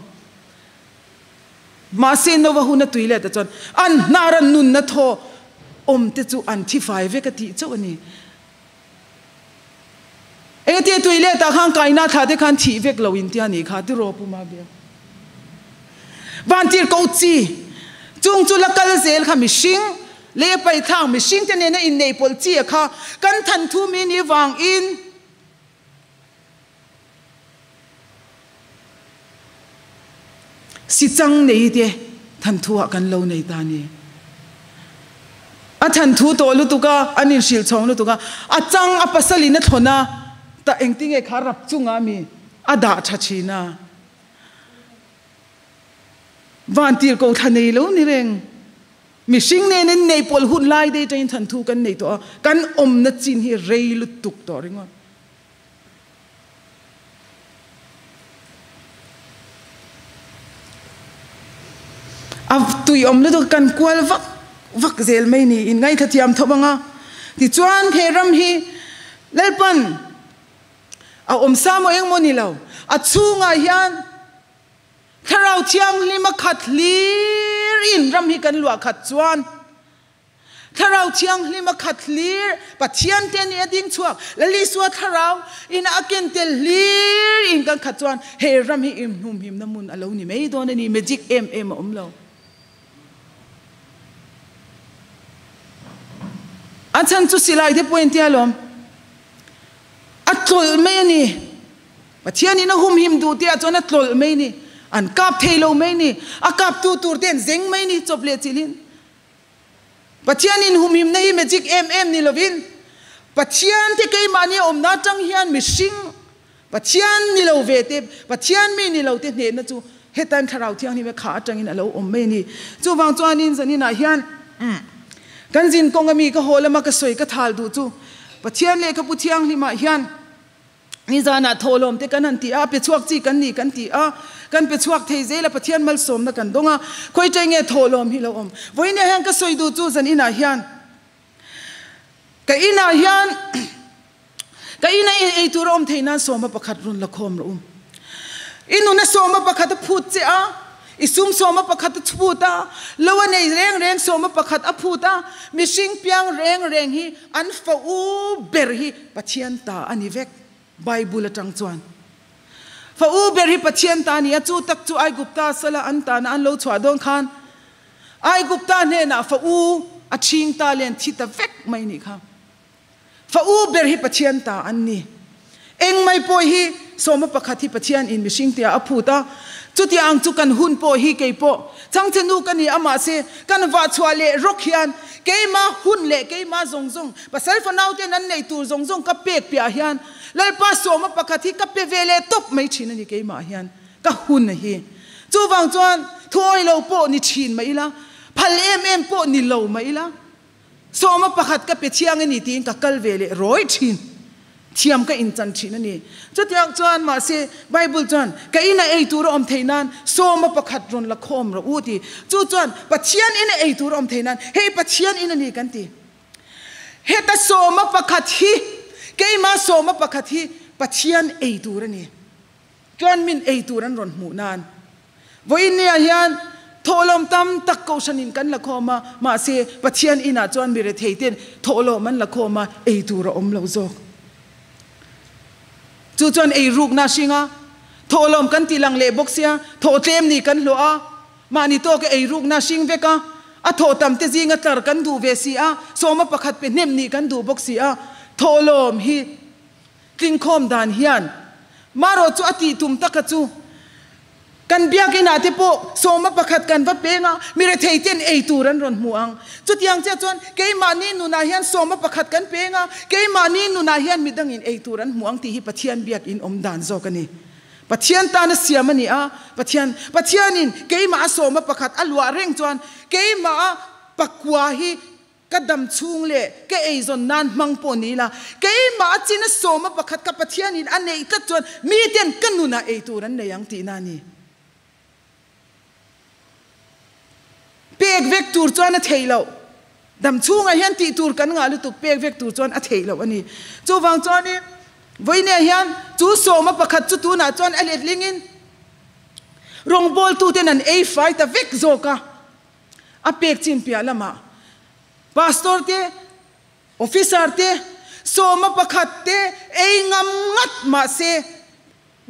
Mahse Nova hun a tui let ah chuan an hnar a nunna thaw awm te chu an thi fai vek a tih chauh a ni. Engati tui let ah khan kaina thla te khan thih vek lo in tia nih kha tiraw Pu Mabia. Vantir ko chi chung chu la kal zel kha mihring lei a paithlak mihring te nena inneih pawlh chi a kha kan than thu mi ni vang in. Si chang nei te thanthu ah kan lo nei ta ni. A thanthu tawh lutuk a, an inhrilh chhawng lutuk a, a chang a pasal in a thlawn a, ta engtinge kha rap chunga mi a dah tha thin a. Vantir ko thla nei lo ni reng. Mihring nen in nei pawl hun lai dei tangin thanthu kan nei tawh a, kan awmna chin hi rei lutuk tawh ringawt. A tuiawm lutuk kan kual vak vak zel mai niin ngaithla thiam thawp ang a. Tichuan he ram hi Lalpan a awm sa maw engmaw ni lo, a chhungah hian Thlarau Thianghlim a khat hlir in ram hi kan luah khat chuan Thlarau Thianghlim a khat hlir, Pathian te nih a ding chhuak, Lalisua Thlarau in a ken tel hlir in kan khat chuan he ram hi inhnumhimna hmun a lo ni mai dawn a ni, magic em em a awm lo. A chhan chu silai te pawh intia lawm. A tlawlh mai a ni. Pathian in a humhim duh tih ah chuan a tlawlh mai a ni. An kap thei lo mai a ni. A kaptu tur te an zeng mai a ni chawp leh chilhin. Pathian in humhimna hi magic em em ni lovin Pathian te keimahni a awmna atang hian mihring Pathian ni lo ve te, Pathian mi ni lo te hnehna chu hetan Thlarau Thianghlim e kha atangin a lo awm mai a ni. Chuvang chuanin zaninah hian kan zin kawng ami ka haw lama ka sawi ka thal duh chu Pathian lehkhapu Thianghlimah hian Nizanah thawhlawm te kan han ti a, pe chhuak chi kan ni kan ti a, kan pe chhuak thei zel a, Pathian malsawmna kan dawng a, khawi ṭai nge thawhlawm hi lo awm? Vawiinah hian ka sawi duh chu zan inah hian ka inah hian ka ina ei tur a awm thei nan sawma pakhat rawn la khawm rawh u. I nuna sawma pakhat a phut che a, i sum sawma pakhat a chhut a, lo a nei reng reng sawma pakhat a phut a, mihring piang reng reng hi an fa u ber hi Pathian ta a ni vek, Bible atang chuan. Fa u ber hi Pathian ta a ni a, chu tak chu Aigupta sala an tana an lo chhuah dawn khan Aigupta hnenah fa u a chhing ta leh an thi ta vek mai nih kha. Fa u ber hi Pathian ta an ni. Eng mai pawh hi sawma pakhat hi Pathian in mihring tia a phut a, chutia ang chu kan hun pawh hi kei pawh changche nu ka ni a mahse kan vah chhuah leh rawk hian keima hun leh keima zawng zawng pasal fanau ten an neih tur zawng zawng ka pek piah hian Lalpa sawma pakhat hi ka pe ve leh tawp mai thin a ni keimah hian ka hun hi. Chuvang chuan thuawi lo pawh ni thin mah ila, phal em em pawh ni lo mah ila, Sawma pakhat ka pe thiang a ni tiin ka kal ve leh rawi thin. Thiam ka inchan thin a ni. Chutiang chuan mahse Bible chuan ka ina ei tur a awm theih nan sawma pakhat rawn la khawm rawh u ti. Chu chuan Pathian ina ei tur a awm theih nan hei Pathian in a ni kan ti. Heta sawma pakhat hi keima sawma pakhat hi Pathian ei tur a ni. Chuan min ei tur an rawn hmuh nan vawiinniah hian thawhlawm tam tak kohhranin kan la khawm a, mahse Pathian inah chuan mi rethei ten thawhlawm an la khawm a, ei tur a awm lo zawk. Chu chuan ei rukna a hring a, thawhlawm kan tih lang leh bawk sia, thawh tlem ni kan hlawh a, mahni tawka ei rukna a hring vek a, a thawh tam te zinga tlar kan duh ve si a, sawma pakhat pe hnem nih kan duh bawk si a, thawhlawm hi Tlingkhawm dan hian marawh chu a tih tum taka chu kan biakinah te pawh sawma pakhat kan va peng a, mi rethei ten ei tur an rawn hmu ang. Chutiang chiah chuan keimahni nunah hian sawma pakhat kan peng a, keimahni nunah hian midangin ei tur an hmu ang tih hi Pathian biakin awm dan zawk a ni. Pathian tana siam a ni a, Pathian Pathianin keimah a sawma pakhat a luah reng chuan keimah a pakua hi Ka dam chhung leh ka eizawn nan hmang pawh ni ila, keimah a chin a sawma pakhat ka Pathianin a neih tlat chuan miten ka nunah ei tur an nei ang tihna a ni. Pek vek tur chuan a theih loh. Dam chhungah hian tih tur kan ngah lutuk pek vek tur chuan a theih loh a ni. Chuvang chuanin vawiinah hian chu sawma pakhat chu tunah chuan a letlingin rawngbawltuten an ei fai ta vek zawk a. A pek chin piah lamah Pastor te, Officer te, sawma pakhat te ei ngam ngat mahse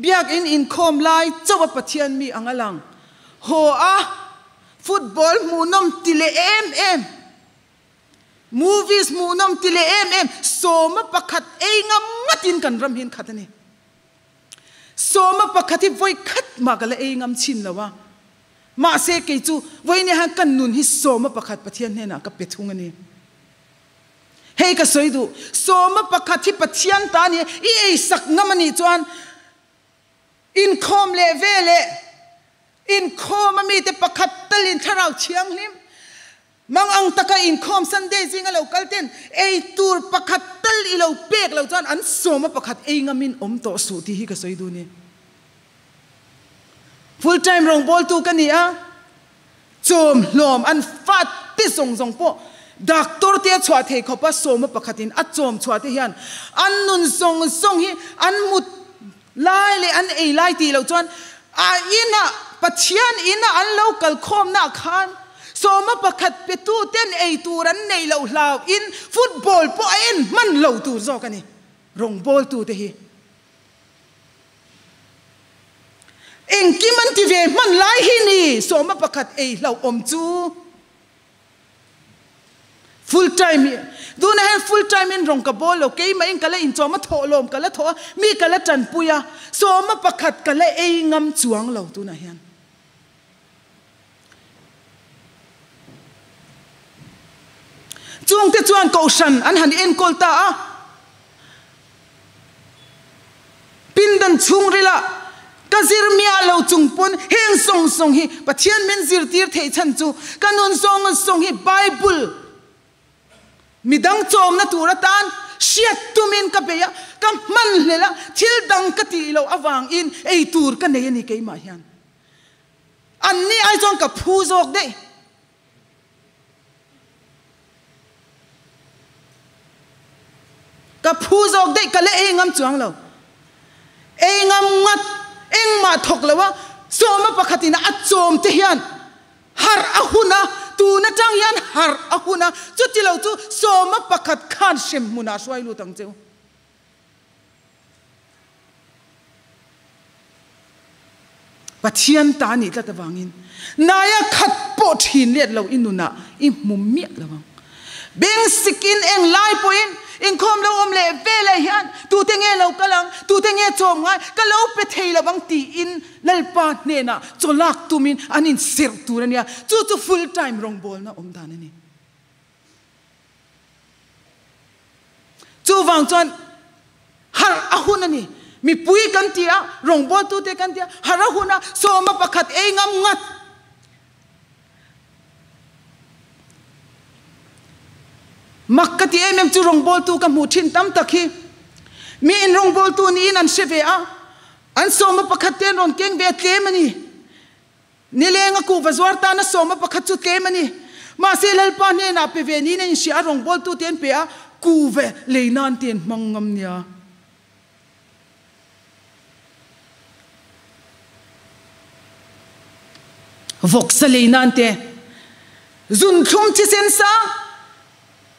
Biakinn inkhawm lai chauh a Pathian mi ang a lang. Haw a, football hmuhnawm ti leh em em, movies hmuhnawm ti leh em em, sawma pakhat ei ngam ngatin kan ram hian khat a ni. Sawma pakhat hi vawi khat mah ka la ei ngam chin lo a. Mahse kei chu vawiin hian ka nun hi sawma pakhat Pathian hnenah ka pe thung a ni. Hei ka sawi duh, sawma pakhat hi Pathian ta a ni, i eisak ngam a nih chuan inkhawm leh ve leh inkhawm a mite pakhat talin thlarau thianghlim Mang ang taka inkhawm Sunday zinga lo kal ten ei tur pakhat tal i lo pek lo chuan an sawma pakhat ei ngamin awm tawh suh tih hi ka sawi dun e. Full time rawngbawltu ka ni a, chawm hlawm an fat te zawng zawng pawh doctor te a chhuah thei khawp a, sawma pakhatin a chawm chhuah te hian an nun zawng zawng hi an mut lai leh an ei lai tih loh chuan a inah Pathian inah an lo kal khawmnaah khan sawma pakhat petu ten ei tur an neih loh hlau in football pawh a en hman lo tur zawk a ni rawngbawltu te hi engkim an ti ve hman lai hi ni sawma pakhat ei hlauh awm chu. Full time hi tuna hian full time in rawng ka bawl lo, keimah in ka la inchawm a, thawhlawm ka la thawh a, mi ka la tanpui a, sawma pakhat ka la ei ngam chuang lo tunah hian. Chungte chuan kohhran an han enkawl ta a. Pindan chhungrila ka zir miah lo chung pawn heng sawng sawng hi Pathian min zirtir theih chhan chu ka nun sawng sawng hi Bible midang chawmna tur atan hriat tumin ka bei a, ka hman hlel a, thil dang ka tih loh avangin ei tur ka nei a ni keimah hian. Anni ai chuan ka phu zawk daih. Ka phu zawk daih ka la ei ngam chuang lo. Ei ngam ngat engmah thawk lo a, sawma pakhatin a chawm te hian harh a hun a, tun atang hian harh a hun a, chuti lo chu sawma pakhat khan hrem hmunah hruai lut ang che u. Pathian ta nih tlat avangin naia khat pawh thin let lo i nunah i hmu miah lo ang. Beng sikin eng lai pawhin inkhawm lo awm leh veleh hian tute nge lo kal ang, tute nge chawm ngai, ka lo pe thei lo ang tiin Lalpa hnenah chaw lak tumin an inserh tur a nia. Chu chu full time rawngbawlna awm dan a ni. Chuvang chuan harh a hun a ni. Mipui kan ti a, rawngbawltute kan ti a, harh a hun a, sawma pakhat ei ngam ngat. Mak ka ti em em chu rawngbawltu ka hmuh thin tam tak hi. Mi in rawngbawltu niin an hre ve a, an sawma pakhat te an rawn keng ve a tlem a ni. Nileng a kuhva zuar tana sawma pakhat chu tlem a ni. Mahse Lalpa hnenah pe ve niin a inhria a, rawngbawltute an pe a, kuhva lei nan te an hmang ngam nia. Vawksa lei nan te zunthlum thisen sang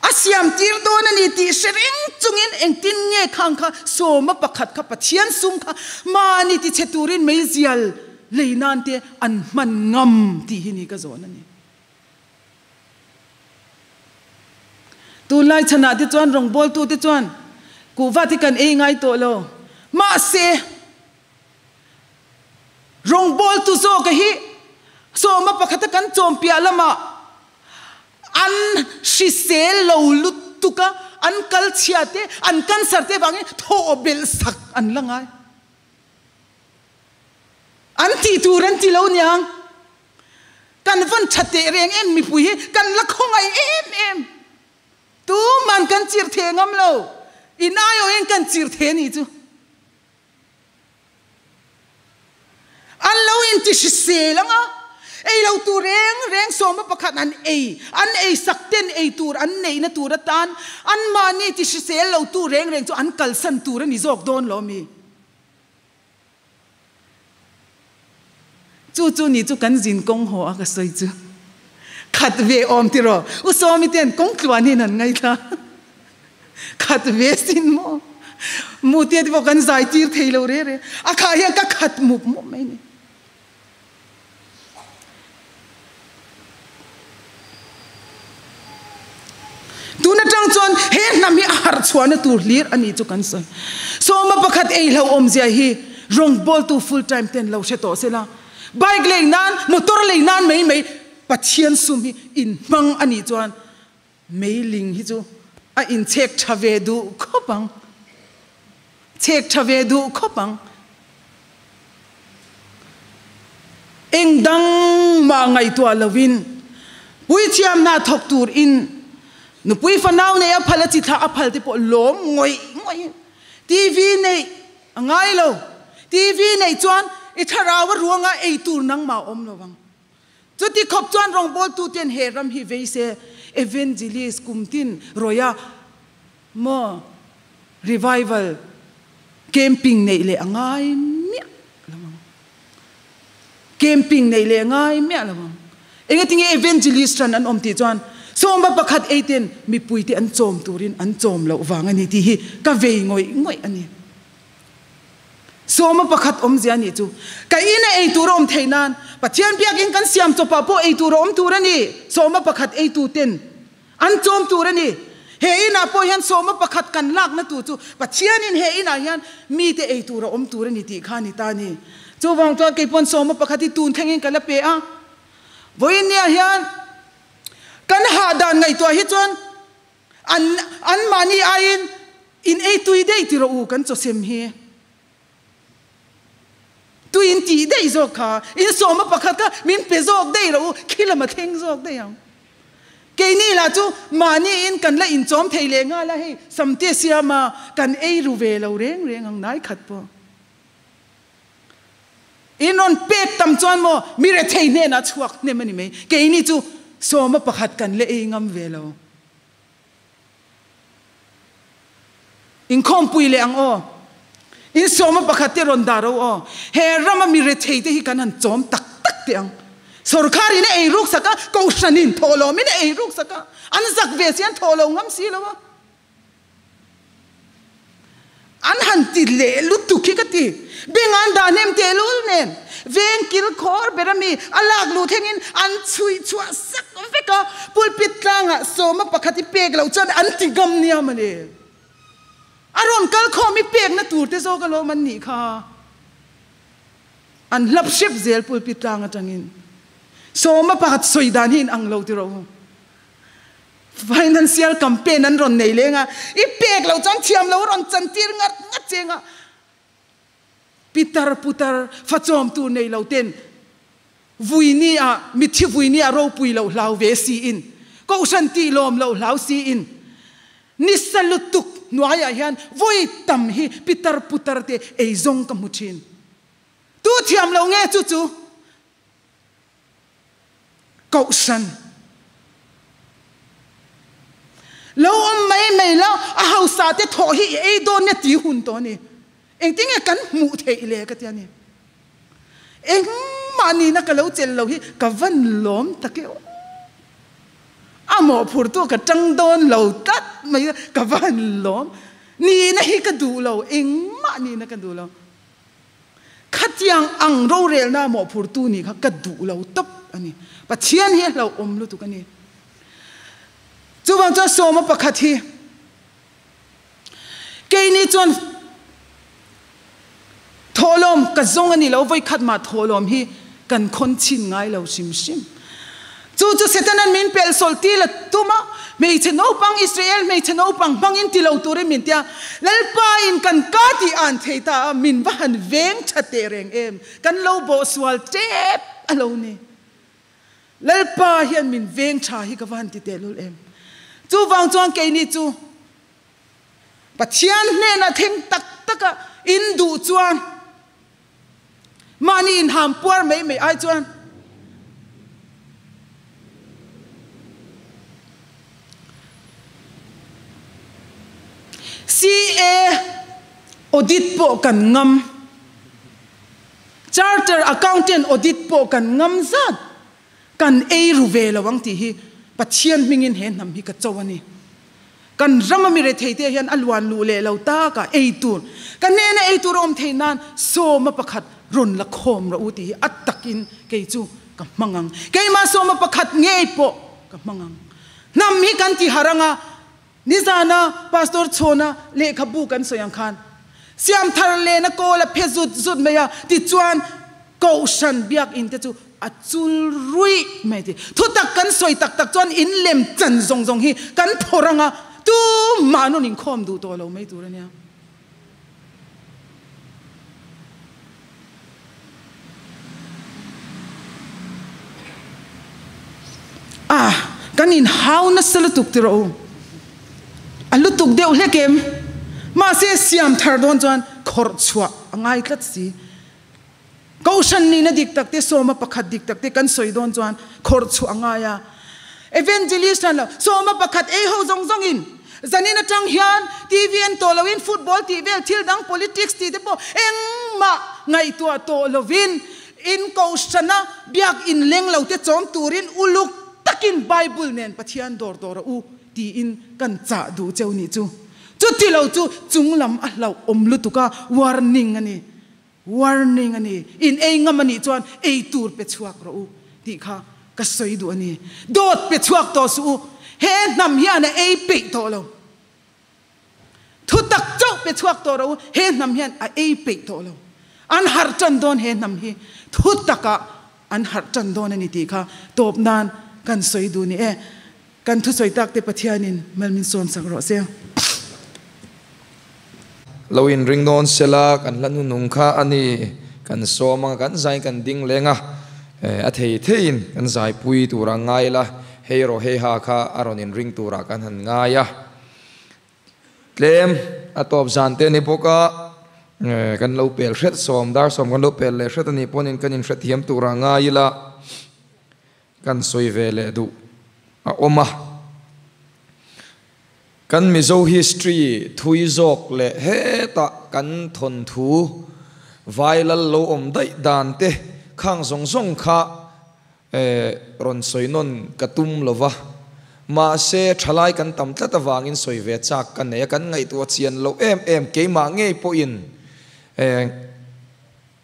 a siam tir dawn a ni tih hre reng chungin engtin nge khang kha sawma pakhat kha Pathian sum kha mahni tichhe turin meizial lei nan te an hman ngam tih hi ni ka zawn a ni. Tunlai chhanah te chuan rawngbawltu te chuan kuhva te kan ei ngai tawh lo. Mahse, rawngbawltu zawka hi sawma pakhata kan chawm piah lamah An hrisel lo lutuk a, an kal chhia te, an cancer te vangin thaw belh sak an la ngai. An tih tur an ti lo niang. Kan van tha teh reng em mipui hi kan la khawngaih em em. Tuman kan chir the ngam lo. In aiawhin kan chir the nih chu. An lo inti hrisel ang a, ei lo tur reng reng sawma pakhat an ei, an ei sak ten ei tur an neihna tur atan anmahni ti hrisel lo tu reng reng chu an kalsan tur a ni zawk dawn lo mi? Chu chu ni chu kan zin kawng haw a ka sawi chu. Khat ve awm tiraw? U Sawmi ten kawng tluanin an ngaithla. Khat ve sin maw? Mutia te pawh kan zai tir thei lo re re. A khah hian ka khat mup mup mai ni. Tun atang chuan he hnam hi a harh chhuahna tur hlir a nih chu kan sawi. Sawma pakhat ei hlauhawm zia hi rawngbawltu full time ten lo hre tawh se la. Bike lei nan, motor lei nan mai mai Pathian sum hi in hmang a nih chuan meiling hi chu a inchhek tha ve duh khawp ang. Chhek tha ve duh khawp ang. Eng dang mah ngaihtuah lovin puithiam hna thawk tur in nupui fanau nei a phal a chi thlah a phal te pawh lawm ngawih ngawih in TV neih a ngai lo. TV neih chuan i thlarau a ruanga ei tur nangmah a awm lo ang. Chuti khawp chuan rawngbawltu ten he ram hi vei se Evangelist kumtin rawih a maw revival camping neih leh a ngai miah lo ang. Camping neih leh a ngai miah lo ang. Engatinge evangelist hran an awm tih chuan sawmba pakhat ei ten mipuite an chawm turin an chawm loh vang a ni tih hi ka vei ngawih ngawih a ni. Sawma pakhat awmzia a nih chu ka ina ei tur a awm theih nan Pathian biakin kan siam chawpah pawh ei tur a awm tur a ni. Sawma pakhat eitu ten An chawm tur a ni. He inah pawh hian sawma pakhat kan lakna tur chu Pathianin he inah hian mite ei tur a awm tur a ni tih kha a ni ta a ni. Chuvang chuan kei pawn sawma pakhat hi tun thlengin ka la pe a. Vawiin niah hian kan hahdan ngaihtuah hi chuan an anmahni aiin in ei tui daih ti rawh u kan chawsem hi. Tui in tih daih zawk kha, in sawma pakhat kha min pe zawk daih rawh u, khi lam a thleng zawk daih ang. Keini lah chu mahni in kan la inchawm thei leh nghal a, hei Samte siama kan ei ru ve lo reng reng ang nai khat pawh. In rawn pek tam chuan maw mi rethei hnenah chhuak hnem a ni mai, keini chu sawma pakhat kan la ei ngam ve lo. Inkhawmpui leh ang aw. In sawma pakhat te rawn dah ro aw. He rama mi rethei te hi kan han chawm tak tak teh ang. Sorkar in a ei ruk sak a, kohhran in thawh lawm in a ei ruk sak a, an zak ve si an thawh lo ngam si lo a. An han ti leh lutuk hi ka ti. Beng an dah hnem teh lul nen veng kil khawr ber ami a lak luh thlengin an chhuih chhuah sak vek a, pulpit tlangah sawma pakhat i pek loh chuan an ti ngam nia mawle. A rawn kal khawm i pekna tur te zawk alawm an nih kha. An hlap hrep zel pulpit tlang atangin. Sawma pakhat sawi dan hi in ang lo ti rawh u. Financial campaign an rawn nei leng a, i pek loh chuan thiam lo rawn chantir ngat ngat cheng a, pitar putar fachawm tur nei lo ten vui ni ah mitthi vui ni ah ropui loh hlau ve si in, kohhran tih lawm loh hlau si in nisa lutuk hnuaiah hian vui tam hi pitar putar te eizawng ka hmu thin. Tu thiam lo nge chu chu? Kohhran lo awm mai mai la, a hausa te thawh hi i ei dawn nia ti hun tawh a ni. Engtinge kan hmuh theih le ka ti a ni. Engmah nihna ka lo chelh lo hi ka van lawm tak e aw. A mawhphurtu ka tang dawn lo tlat mai a, ka van lawm. Nihna hi ka duh lo, engmah nihna ka duh lo. Khatiang ang rorelna mawhphurtu nih kha ka duh lo tawp a ni. Pathian hi a hlauhawm lutuk a ni. Chuvang chuan sawma pakhat hi keini chuan thawhlawm ka zawng a ni lo, vawikhat mah thawhlawm hi kan khawn chhin ngai lo hrim hrim. Chu chu Setanan min pelhsawlh ti la tum a, hmeichhe naupang Israel hmeichhe naupang hmangin ti lo turin min ti a, Lalpa in kan ka tih an thei ta a, min va han veng tha teh reng em, kan lo bawh sual tep a lo ni. Lalpa hian min veng tha hi ka va han ti teh lul em. Chuvang chuan keini chu Pathian hnenah thleng tak taka in duh chuan, Mahni inham puar mai mai ai chuan CA audit pawh kan ngam, Charter Accountant audit pawh kan ngam zat, kan ei ru ve lo ang tih hi Pathian hmingin he hnam hi ka cho a ni. Kan rama mi retheite hian a luan luh leh lo tak a, ei tur, ka hnena ei tur a awm theih nan sawma pakhat rawn la khawm rawh u tih hi a takin kei chu ka hmang ang. Keimah sawma pakhat ngei pawh ka hmang ang. Hnam hi kan ti harh ang a, nizana Pastor Chhawna lehkhabu kan sawi ang khan siam thar lehna kawl a phe zut zut mai a, tichuan. Kohhran biakinn te chu a chul ruih mai ti. Thutak kan sawi tak tak chuan in lem chan zawng zawng hi kan phawrh anga tumah an rawn inkhawm duh tawh lo mai tur a nia. A, kan inhau nasa lutuk ti rawh u. A lutuk deuh hlek em? Mahse siam thar dawn chuan khawrh chhuah a ngai tlat si. Kohhran nihna dik tak te, sawma pakhat dik tak te kan sawi dawn chuan khawrh chhuah a ngai a. Evangelist hran lo, sawma pakhat ei ho zawng zawngin zanin atang hian TV en tawh loin football tih vel thil dang politics tih te pawh engmah ngaihtuah tawh lovin in kohhrana biak inleng lo te chawm turin uluk takin Bible nen Pathian dawr dawr a u tiin kan chah duh cheu nih chu. Chuti lo chu chunglam a hlauh awm lutuk a, warning a ni. Warning a ni, in ei ngam a nih chuan ei tur pe chhuak rawh u tih kha ka sawi duh a ni. Dawt pe chhuak tawh suh u, he hnam hian a ei peih tawh lo. Thutak chauh pe chhuak tawh rawh u, he hnam hian a ei peih tawh lo. An harh tan dawn he hnam hi, thutakah an harh tan dawn a ni tih kha tawp nan kan sawi duh ni e. Kan thusawi tak te Pathianin mal min sawm sak rawh se. Lo inring dawn sela kan hla hnunung kha a ni. Kan sawm anga kan zai kan ding leng a, a thei theiin kan zaipui tura ngai la, hei rawh hei ha kha a rawn inring turah kan han ngai a. Tlem a tawp zan te a ni bawk a, kan lo pel hret sawm, dar sawm kan lo pel leh hret a nih pawhin kan inhrethiam turah ngai ila. Kan sawi ve leh duh a awm a. Kan Mizo history thui zawk leh hetah kan thawnthu vai lal lo awm daih dan te khang zawng zawng kha rawn sawi nawn ka tum lo va. Mahse thalai kan tam tlat avangin sawi ve chak ka nei a, kan ngaihtuah chian loh em em keimah ngei pawhin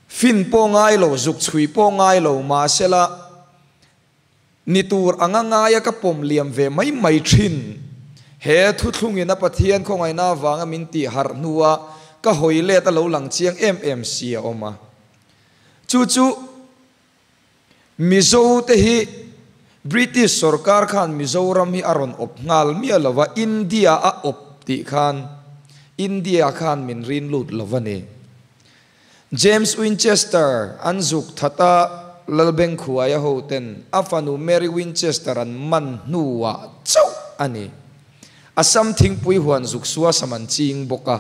Fin pawh ngai lo, zuk chhui pawh ngai lo, mahsela ni tur anga ngaia ka pawm liam ve mai mai thin. He thuthlungin a Pathian khawngaihna avanga min tih harh hnua ka hawi let a lo lang chiang em em si a awm a. Chu chu Mizo te hi British sorkar khan Mizoram hi a rawn awp nghal miah lo va, India a awp tih khan India khan min rin lut lo va ni. James Winchester an zuk that a, Lalbengkhuaia hoten a fanu Mary Winchester an man hnuah chauh a ni. Assam thingpui huan zuk suasam an ching bawk a.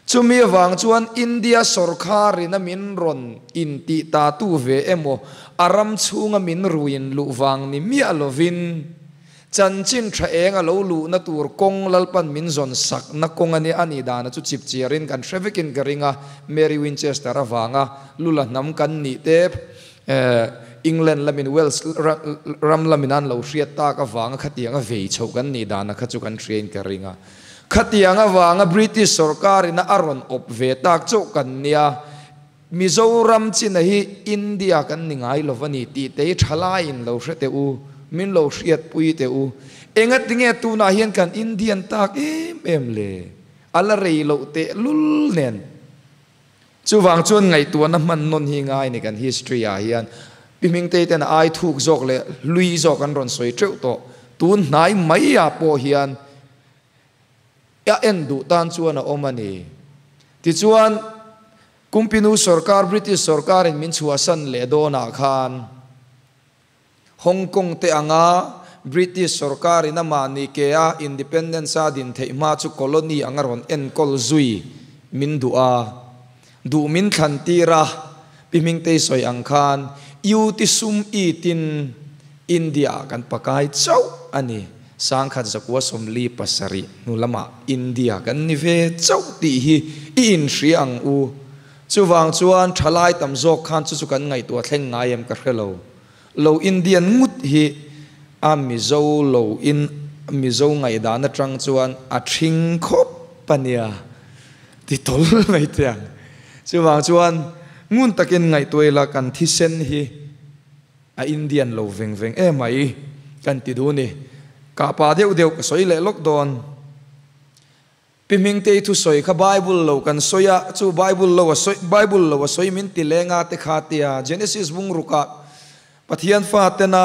Chumi avang chuan India sawrkharin a min rawn intih ta tu ve emaw a ram chhunga min ruin luh vang ni miah lovin chanchin tha eng a lo luhna tur kawng Lalpan min zawn sakna kawng a nia a nih dana chu chip chiarin kan hre vekin ka ring a, Mary Winchester avanga lula hnam kan nih te England lamin Wales ram lamin an lo hriat tak avanga khatianga vei chhoh kan nih dana kha chu kan hriain ka ring a. Khatiang avanga British sorkarina a rawn awp ve tak chauh kan nia, Mizoram china hi India kan ni ngai lo va ni tih te hi thalaiin lo hre teh u, min lo hriatpui teh u. Engatinge tunah hian kan Indian tak em em le? A la rei loh teh lul nen. Chuvang chuan ngaihtuahna hman nawn hi ngai ni kan history ah hian Pi Hmingtei ten a ai thuk zawk leh hlui zawk an rawn sawi teuh tawh. Tun hnai mai ah pawh hian a en duh tan chuan a awm a ni. Tichuan Kumpinu sorkar British sorkar in min chhuahsan leh dawn ah khan Hong Kong te anga British sorkar in amah ni ke a independence a din theih hma chu colony anga rawn enkawl zui min duh a, duh min thlan tir a, Pi Hmingtei sawi ang khan U ti sum i tin India ah kan pakai chauh a ni. Sangkhat zakua 47 hnu lamah India kan ni ve chauh tih hi i inhria ang u. Chuvang chuan thalai tam zawk khan chu chu kan ngaihtuah thleng ngai em ka hre lo. Lo Indian ngut hi a Mizo lo in Mizo ngaihdan atang chuan a thing khawp a nia ti tawl mai te ang. Chuvang chuan ngun takin ngaihtuah ila kan thisen hi a Indian lo veng veng emai kan ti duh ni. Kah pah deuh deuh ka sawi leh lawk dawn. Pi Hmingtei thusawi kha Bible lo kan sawi a, chu Bible lo a sawi, Bible lo a sawi min ti leng a te kha tia Genesis bung rukah Pathian fatena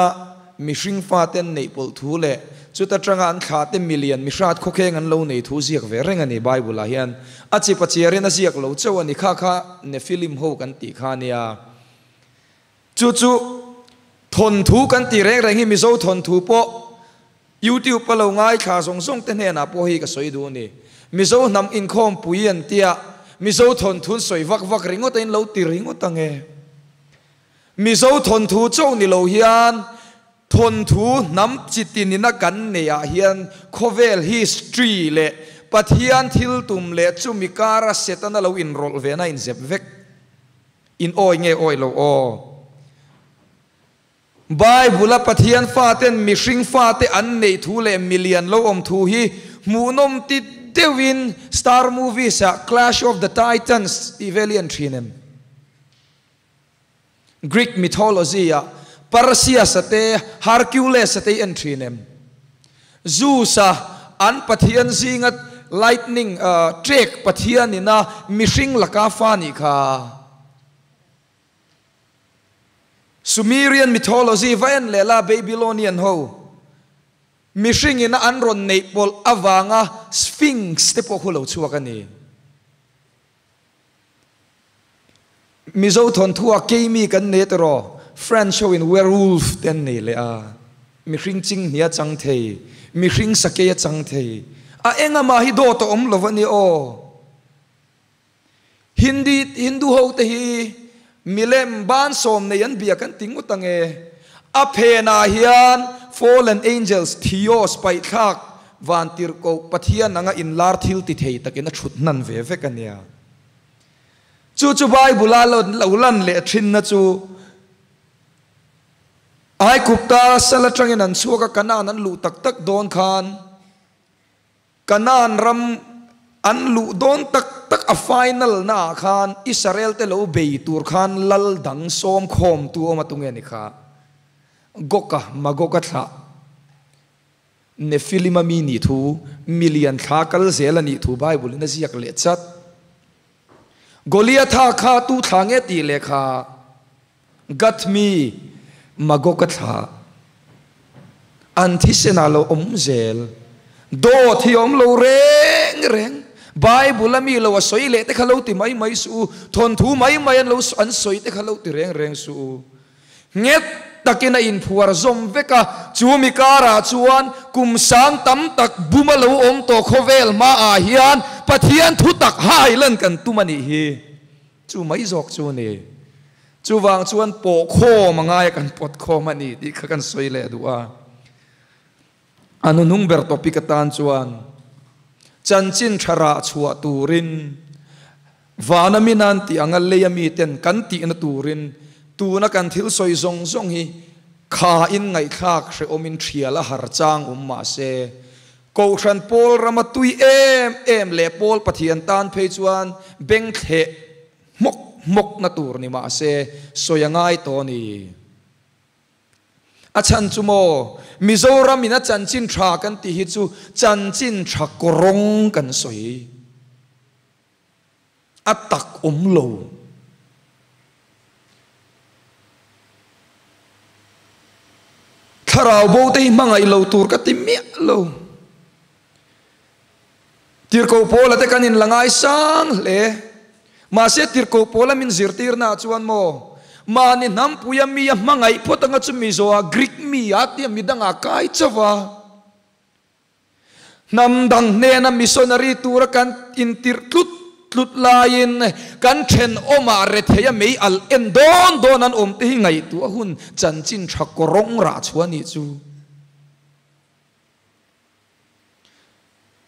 mihring faten neih pawlh thu leh chuta tanga an thlahte milian mihrat khawkheng an lo nei thu ziak ve reng a ni Bible ah hian. A chi pachiarin a ziak lo chauh a ni kha kha Nephilim ho kan tih kha nia. Chu chu thawnthu kan tih reng reng hi Mizo thawnthu pawh YouTube a lo ngaithla zawng zawng te hnenah pawh hi ka sawi duh a ni. Mizo hnam inkhawmpui an tia Mizo thawnthu an sawi vak vak ringawt a in lo ti ringawt ang e. Mizo thawnthu chauh ni lo hian thawnthu hnam chi tinina kan neih ah hian khawvel history leh Pathian thil tum leh chumi kara Setana lo inrawlh ve na inzep vek. In awi nge awi lo aw? Bible a Pathian faten mihring fate an neih thu leh milian lo awm thu hi hmuhnawm ti deuhin star movies ah Clash of the Titans tih vel hi an thin em? Greek mythology ah Perseus-a te Hercules-a te hi en thin em? Zeus-a an pathian zinga lightning trek pathian ina mihring laka fa nih kha. Sumerian mythology va en leh la Babylonian ho mihring ina an rawn neih pawlh avanga Sphinx te pawh khu lo chhuak a ni. Mizo thawnthu ah keimi kan nei tiraw? French ho in werewolf te an nei leh a, mihring chinghnia a chang thei, mihring sakei a chang thei. A engah hi dawt a awm lo a ni aw. Hindi, Hindu ho te hi milem ban sawm nei an bia kan ti ngut ang e. A phenah hian fallen angels, theos, paihthlak, vantirhkoh, Pathian anga inlar thil ti thei takin a thut hnan ve vek a nia. Chu chu Bible-a lo lan leh thinna chu Aigupta sal atangin an chhuak a, Kanaan an luh tak tak dawn khan Kanaan ram an luh dawn tak tak a final naah khan Israel te lo bei tur khan lal dang sawm khawmtu awm a tunge ni kha? Goka, Magoga thlah. Nephilim a mi nih thu, milian thla kal zel a nih thu Bible in a ziak leh chat. Goliatha kha tu thla nge tih leh kha Gath mi Magog a thla. An thisen ah lo awm zel. Dawt hi awm lo reng reng. Bible a mi lo a sawi leh te kha lo ti mai mai suh u. Thawnthu mai mai an lo an sawi te kha lo ti reng reng suh u. Nghet takin a inphuar zawm vek a, chu mi karah chuan kum sang tam tak buma lo awm tawh khawvel hmaah hian Pathian thu tak hailan kan tum a nih hi. Chu mai zawk chu a ni. Chuvang chuan pawh khawm a ngai a, kan pawt khawm a ni tih kha kan sawi leh duh a. A nuhnung ber topic atan chuan chanchin tha rah chhuah turin vana mi nan tih anga leia miten kan tihna turin tuna kan thil sawi zawng zawng hi kha in ngaihthlak hrehawmin thial a har chang awm mah se Kohhran pawl rama tui em em leh pawl Pathian tan phei chuan beng thleh hmawk hmawkna tur ni mah se sawi a ngai tawh a ni. A chhan chu maw, Mizoram in a chanchin tha kan tih hi chu chanchin tha kawrawng kan sawi. A tak awm lo. Thlarau bo te hi hmangaih lo tur ka ti miah lo. Tirhkoh Paula te kan in la ngaisang hle. Mahse Tirhkoh Paula min zirtirna ah chuan maw, mahni hnampuia mi a hmangaih phawt anga chu Mizo ah Greek mi ah tia midang ah kai chauh a. Hnam dang hnena missionary tura kan intirh tlut tlut laiin kan thenawmah rethei a mei al en dawn dawn an awm te hi ngaihtuah hun chanchin tha kawrawng rah chhuah nih chu.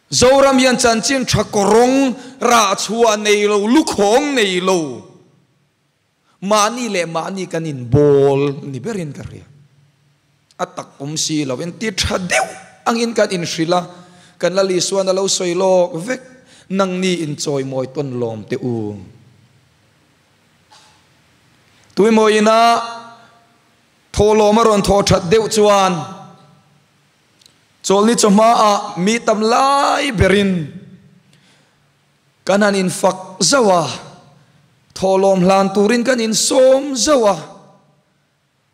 Zoram hian chanchin tha kawrawng rah chhuah nei lo, lukhawng nei lo, mahni leh mahni kan inbawl ni berin ka hria. A tak awm si lo, inti tha deuh angin kan inhrilh a, kan Lal Isuan a lo sawi lawk vek, nangni inchawimawi tawn lawm teh u. Tuimawiina thawhlawm a rawn thawh that deuh chuan, Chawlhni chawhmaah mi tam lai berin Kan han infak zauh a, thawhlawm hlan turin kan insawm zauh a,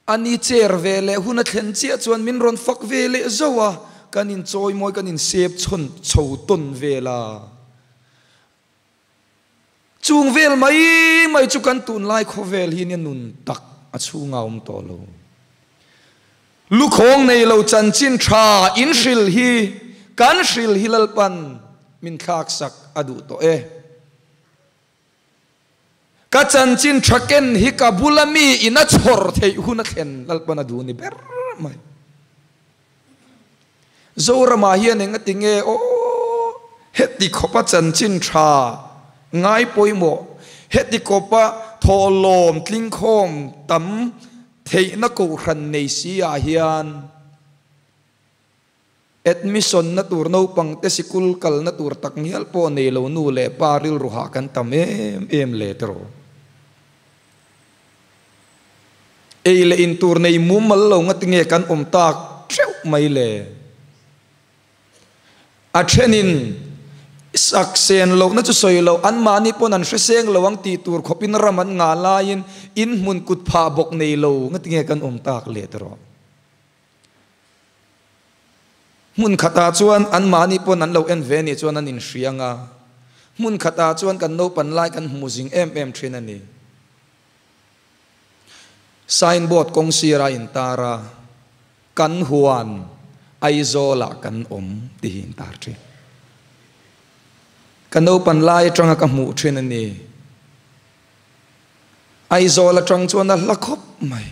a ni chair ve leh hun a thlen chiah chuan min rawn fak ve leh zauh a, kan inchawimawi kan insep chhawn chho tawn vel a. Chung vel mai mai chu kan tunlai khawvel hi nia nun tak a chhunga awm tawh lo. Lukhawng nei lo chanchin tha in hril hi kan hril hi Lalpan min thlak sak a duh tawh e. Ka chanchin tha ken hi ka bula mi in a chhawr theih hun a thlen Lalpan a duh ni ber mai. Zoramah hian engati nge aw heti khawpa chanchin tha ngai pawimawh, heti khawpa thawhlawm tlingkhawm tam theihna kohhran nei si ah hian admission na tur naupang te sikul kalna tur tak ngial pawh nei lo nu leh pa rilru hah kan tam em em le tiraw. Ei leh in tur nei mumal lo ngati nge kan awm tak theuh mai le? A thenin sak sen lohna chu sawi loh, anmahni pawn an hre seng lo ang tih tur khawpin ram an ngah laiin in hmun kut phah bawk nei lo ngati nge kan awm tak le tiraw? Hmun khatah chuan anmahni pawn an lo en ve nih chuan an inhriang a, hmun khatah chuan kan naupan lai kan hmu zing em em thin a ni. Signboard kawng sira intar a, Kan huan Aizawlah kan awm tih hi intar thin. Ka naupan lai atanga ka hmuh thin a ni. Aizawl atang chuan a hla khawp mai.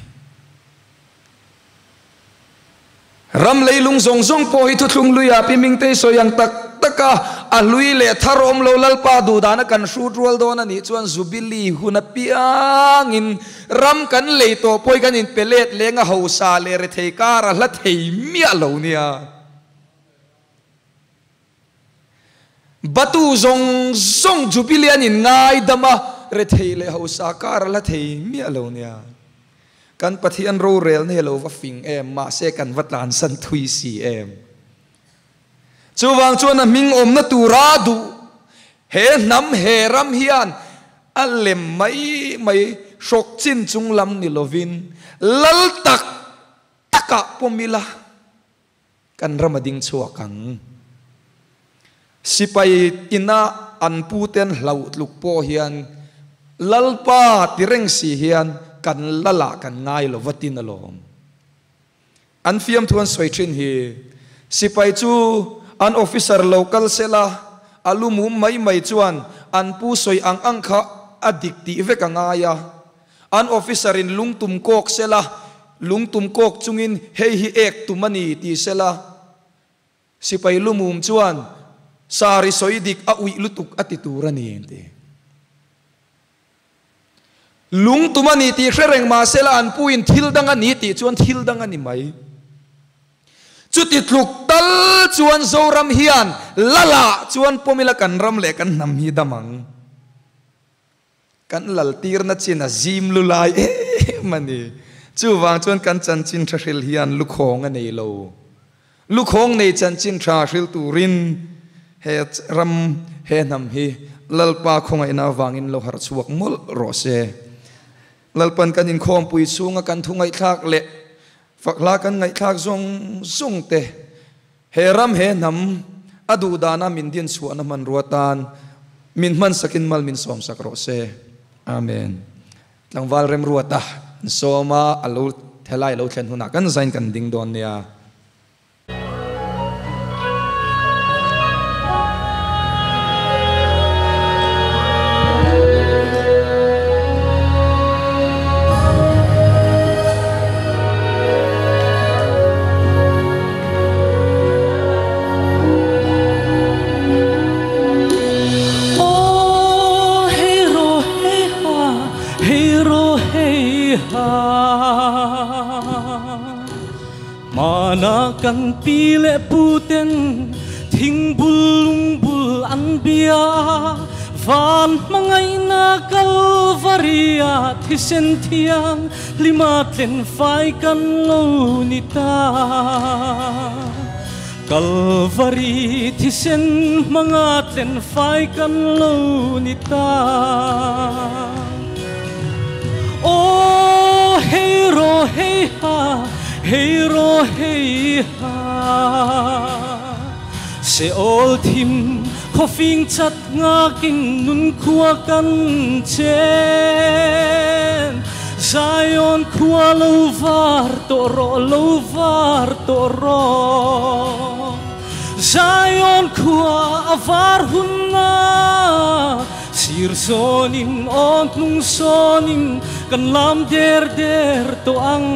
Ram leilung zawng zawng pawh hi thuthlung luiah Pi Mingtei sawi ang tak tak a, a hlui leh thar awm lo Lalpa duhdana kan hrut rual dawn a nih chuan Jubilee hun apiangin ram kan lei tawh pawh hi kan inpe let leng a hausa leh rethei kar a hla thei miah lo nia. Batu zawng zawng Jubilee an inngaidam a, rethei leh hausa kar a la thei miah lo nia. Kan Pathian rorelna hi a lo va fing em, mahse kan va tlansan thui si em. Chuvang chuan a hming awmna tura duh he hnam he ram hian a lem mai mai hrawk chin chung lam ni lovin lal tak takah pawm ila. Kan ram a ding chhuak ang. Sipai ina an pute an hlauh tluk pawh hian Lalpa ti reng si hian kan lalah kan ngai lo va tin alawm. An fiamthu an sawi thin hi sipai chu an officer lo kal sela a lu mum mai mai chuan an pu sawi ang ang kha a dik tih vek a ngai a. An officer in lungtum kawk sela, lungtum kawk chungin hei hi ek tum a ni ti sela, sipai lumum chuan sari sawi dik a uih lutuk a ti tur a ni an ti. Lungtum a ni tih hre reng mah sela an puin thil dang a ni tih chuan thil dang a ni mai. Chuti tluk tal chuan Zoram hian Lala chuan pawmila kan ram leh kan hnam hi dam ang. Kan laltirna chin a zim lu lai em a ni. Chuvang chuan kan chanchin tha hril hian lukhawng a nei lo. Lukhawng nei chanchin tha hril turin he ram, he hnam hi Lalpa khawngaihna avangin lo harh chhuak mawlh rawh se. Lalpan kan inkhawmpui chhunga kan thu ngaihthlak leh fakhla kan ngaihthlak zawng zawng te, He ram he hnam a duh dana min din chhuahna hmanrua tan min hmansakin mal min sawmsak rawh se. Amen. Tlangval remruata sawma a lo thelai lo thlen hunah kan zain kan ding dawn nia. Aw hei ro hei ha, hei ro hei ha. Hmana kan pi leh pu ten thing bul lung bul an bia Van hmangaihna Kalvaria thisen thiang Hlima tlen fai kan lo ni ta. Kalvari thisen hmanga tlen fai kan lo ni ta. Aw hei ro hei ha, hei ro hei ha. Seol thim khawfing chat ngakin nun khua kan chen. Zion khua lo var tawh rawh, lo var tawh rawh. Zion khua a var hunna sir sawnin aw hnung sawnin kan lam der der tawh ang.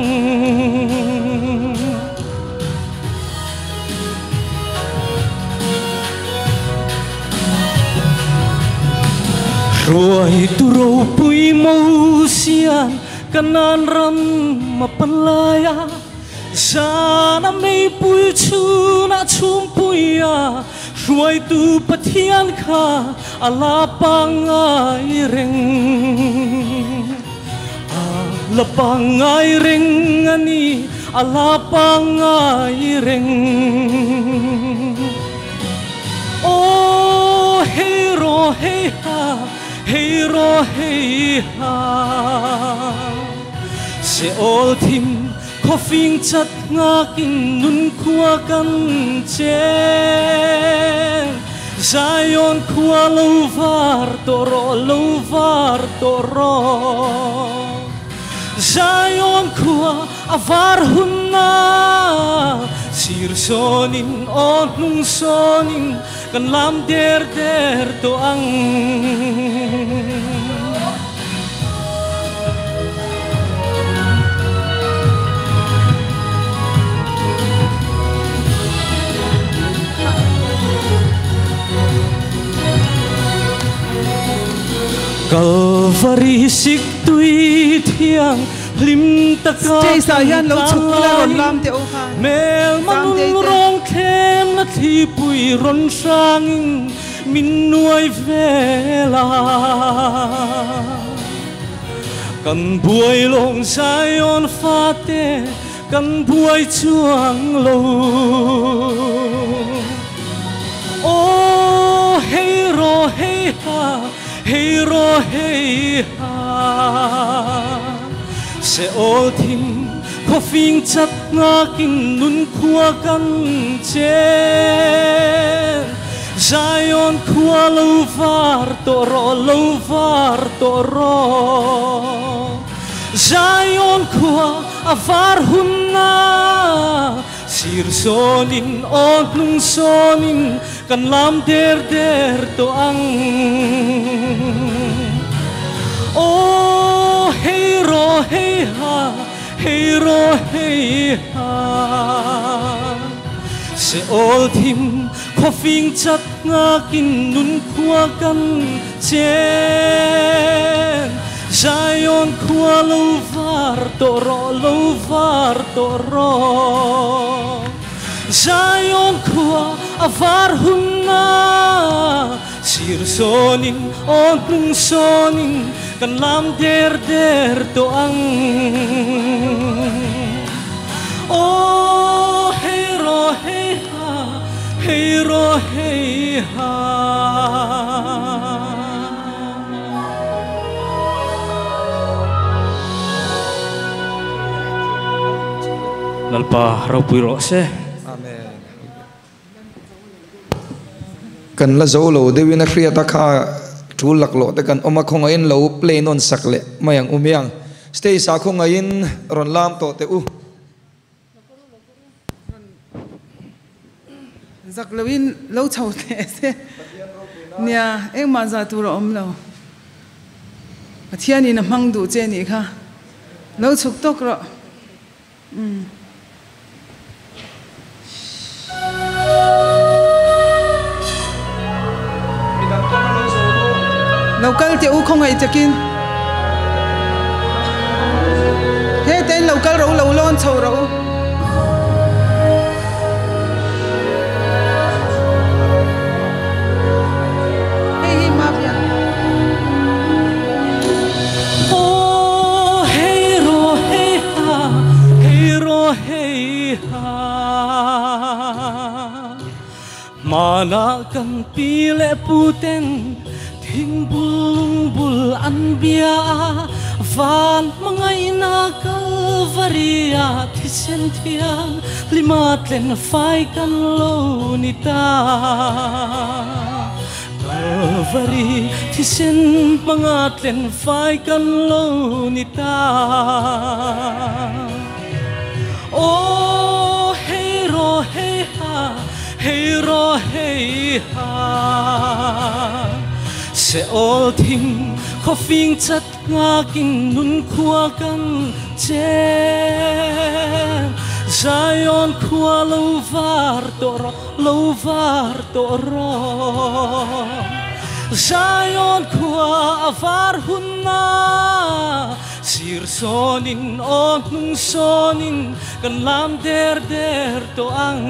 Hruaitu ropui Mosian Kanan ram a pan lai a, zana meipui chhunah chhungpuia hruaitu Pathian kha a la pangngai reng. A la pangngai reng a ni, a la pangngai reng. Aw hei rawh hei ha, hei rawh hei ha. Seol thim khawfing chat ngakin nun khua kan chen. Zion khua lo var tawh rawh, lo var tawh rawh. Zion khua a var hunna sir sawnin aw hnung sawnin kan lam der der tawh ang. Kalvari sik tui thiang hlim taka Stage ah hian lo chhuk ula rawn lam teh u kha. Mel manun rawng thlem la thlipui rawn hrangin min nuai vel a. Kan buai lawng Zion fate kan buai chuang lo. Aw hei rawh hei ha, hei rawh hei ha. Seol thim khawfing chat ngakin nun khua kan chen. Zion khua lo var tawh rawh, lo var tawh rawh. Zion khua a var hunna sir sawnin aw hnung sawnin kan lam der der tawh ang. Aw hei rawh hei ha, hei rawh hei ha. Seol thim khawfing chat ngakin nun khua kan chen. Zion khua lo var tawh rawh, lo var tawh rawh. Zion khua a var hunna sir sawnin aw hnung sawnin kan lam der der tawh ang. Aw hei rawh hei ha, hei rawh hei ha. Lalpa ropui rawh se. Amen. Kan la zo lo deuhin a hriat a kha tul laklawh te kan awm a, khawngaihin lo play nawn sak leh mai ang u miang. Stage ah khawngaihin rawn lam tawh teh u. Zak loin lo chho teh se. Nia, engmah zah tur a awm lo. Pathianin a hmang duh che nih kha. Lo chhuk tawk rawh. Umm. Lo kal teh u khawngaih takin. Heta in lo kal rawh u, lo lawn chho rawh u. Hei hi Mafia. Aw hei rawh hei ha, hei rawh hei ha. Mana kan pi le pu ten thing bul bul an bia van mangai na Kalvaria thi sen thiang lima tlen fai kan lo ni ta Kalvari thi sen manga tlen fai kan lo ni ta Oh hey ro hey ha hey ro hey ha se ol thing kho phing chat nga king nun khua kan che Zion khua lo var to ro lo var to ro Zion khua var hun na sir sonin o nung sonin kan lam der der to ang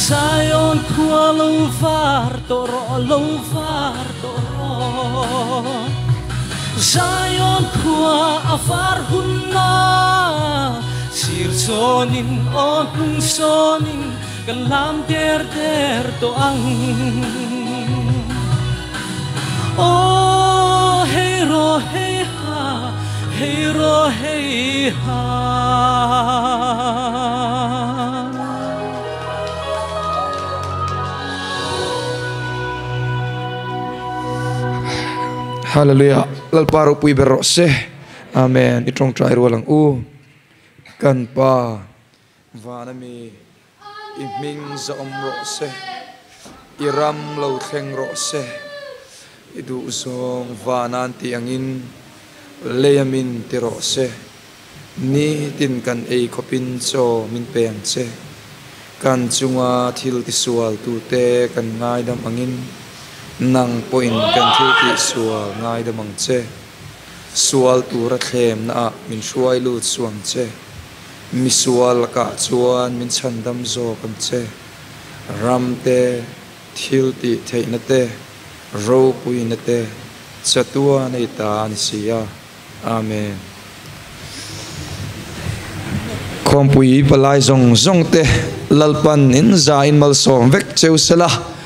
Zion khua lo var to ro lo var to ro Zion khua a var hun na sir sonin o nung sonin kan lam der der to ang Oh hey ro hey ha hey ro hey ha Hallelujah. Lalparo pui berro se. Amen. Itong try rualang u. Kan pa vanami iming za om ro se. Iram lo thleng ro se. Idu zong vanan ti angin leyamin ti ro se. Ni tin kan ei kopin cho min peng che. Kan chunga thil ti sual tu te kan ngai dam angin. Nang poin kan thil ti sual ngai damang che sual tura thlem na min hruai lut suang che mi sual ka chuan min chandam zo kam che ram te thil ti theina te ro pui na te Chatuan i ta a ni si a. Amen. Khawmpui palai zawng zawng te Lalpan in za in malsawm vek cheu sela.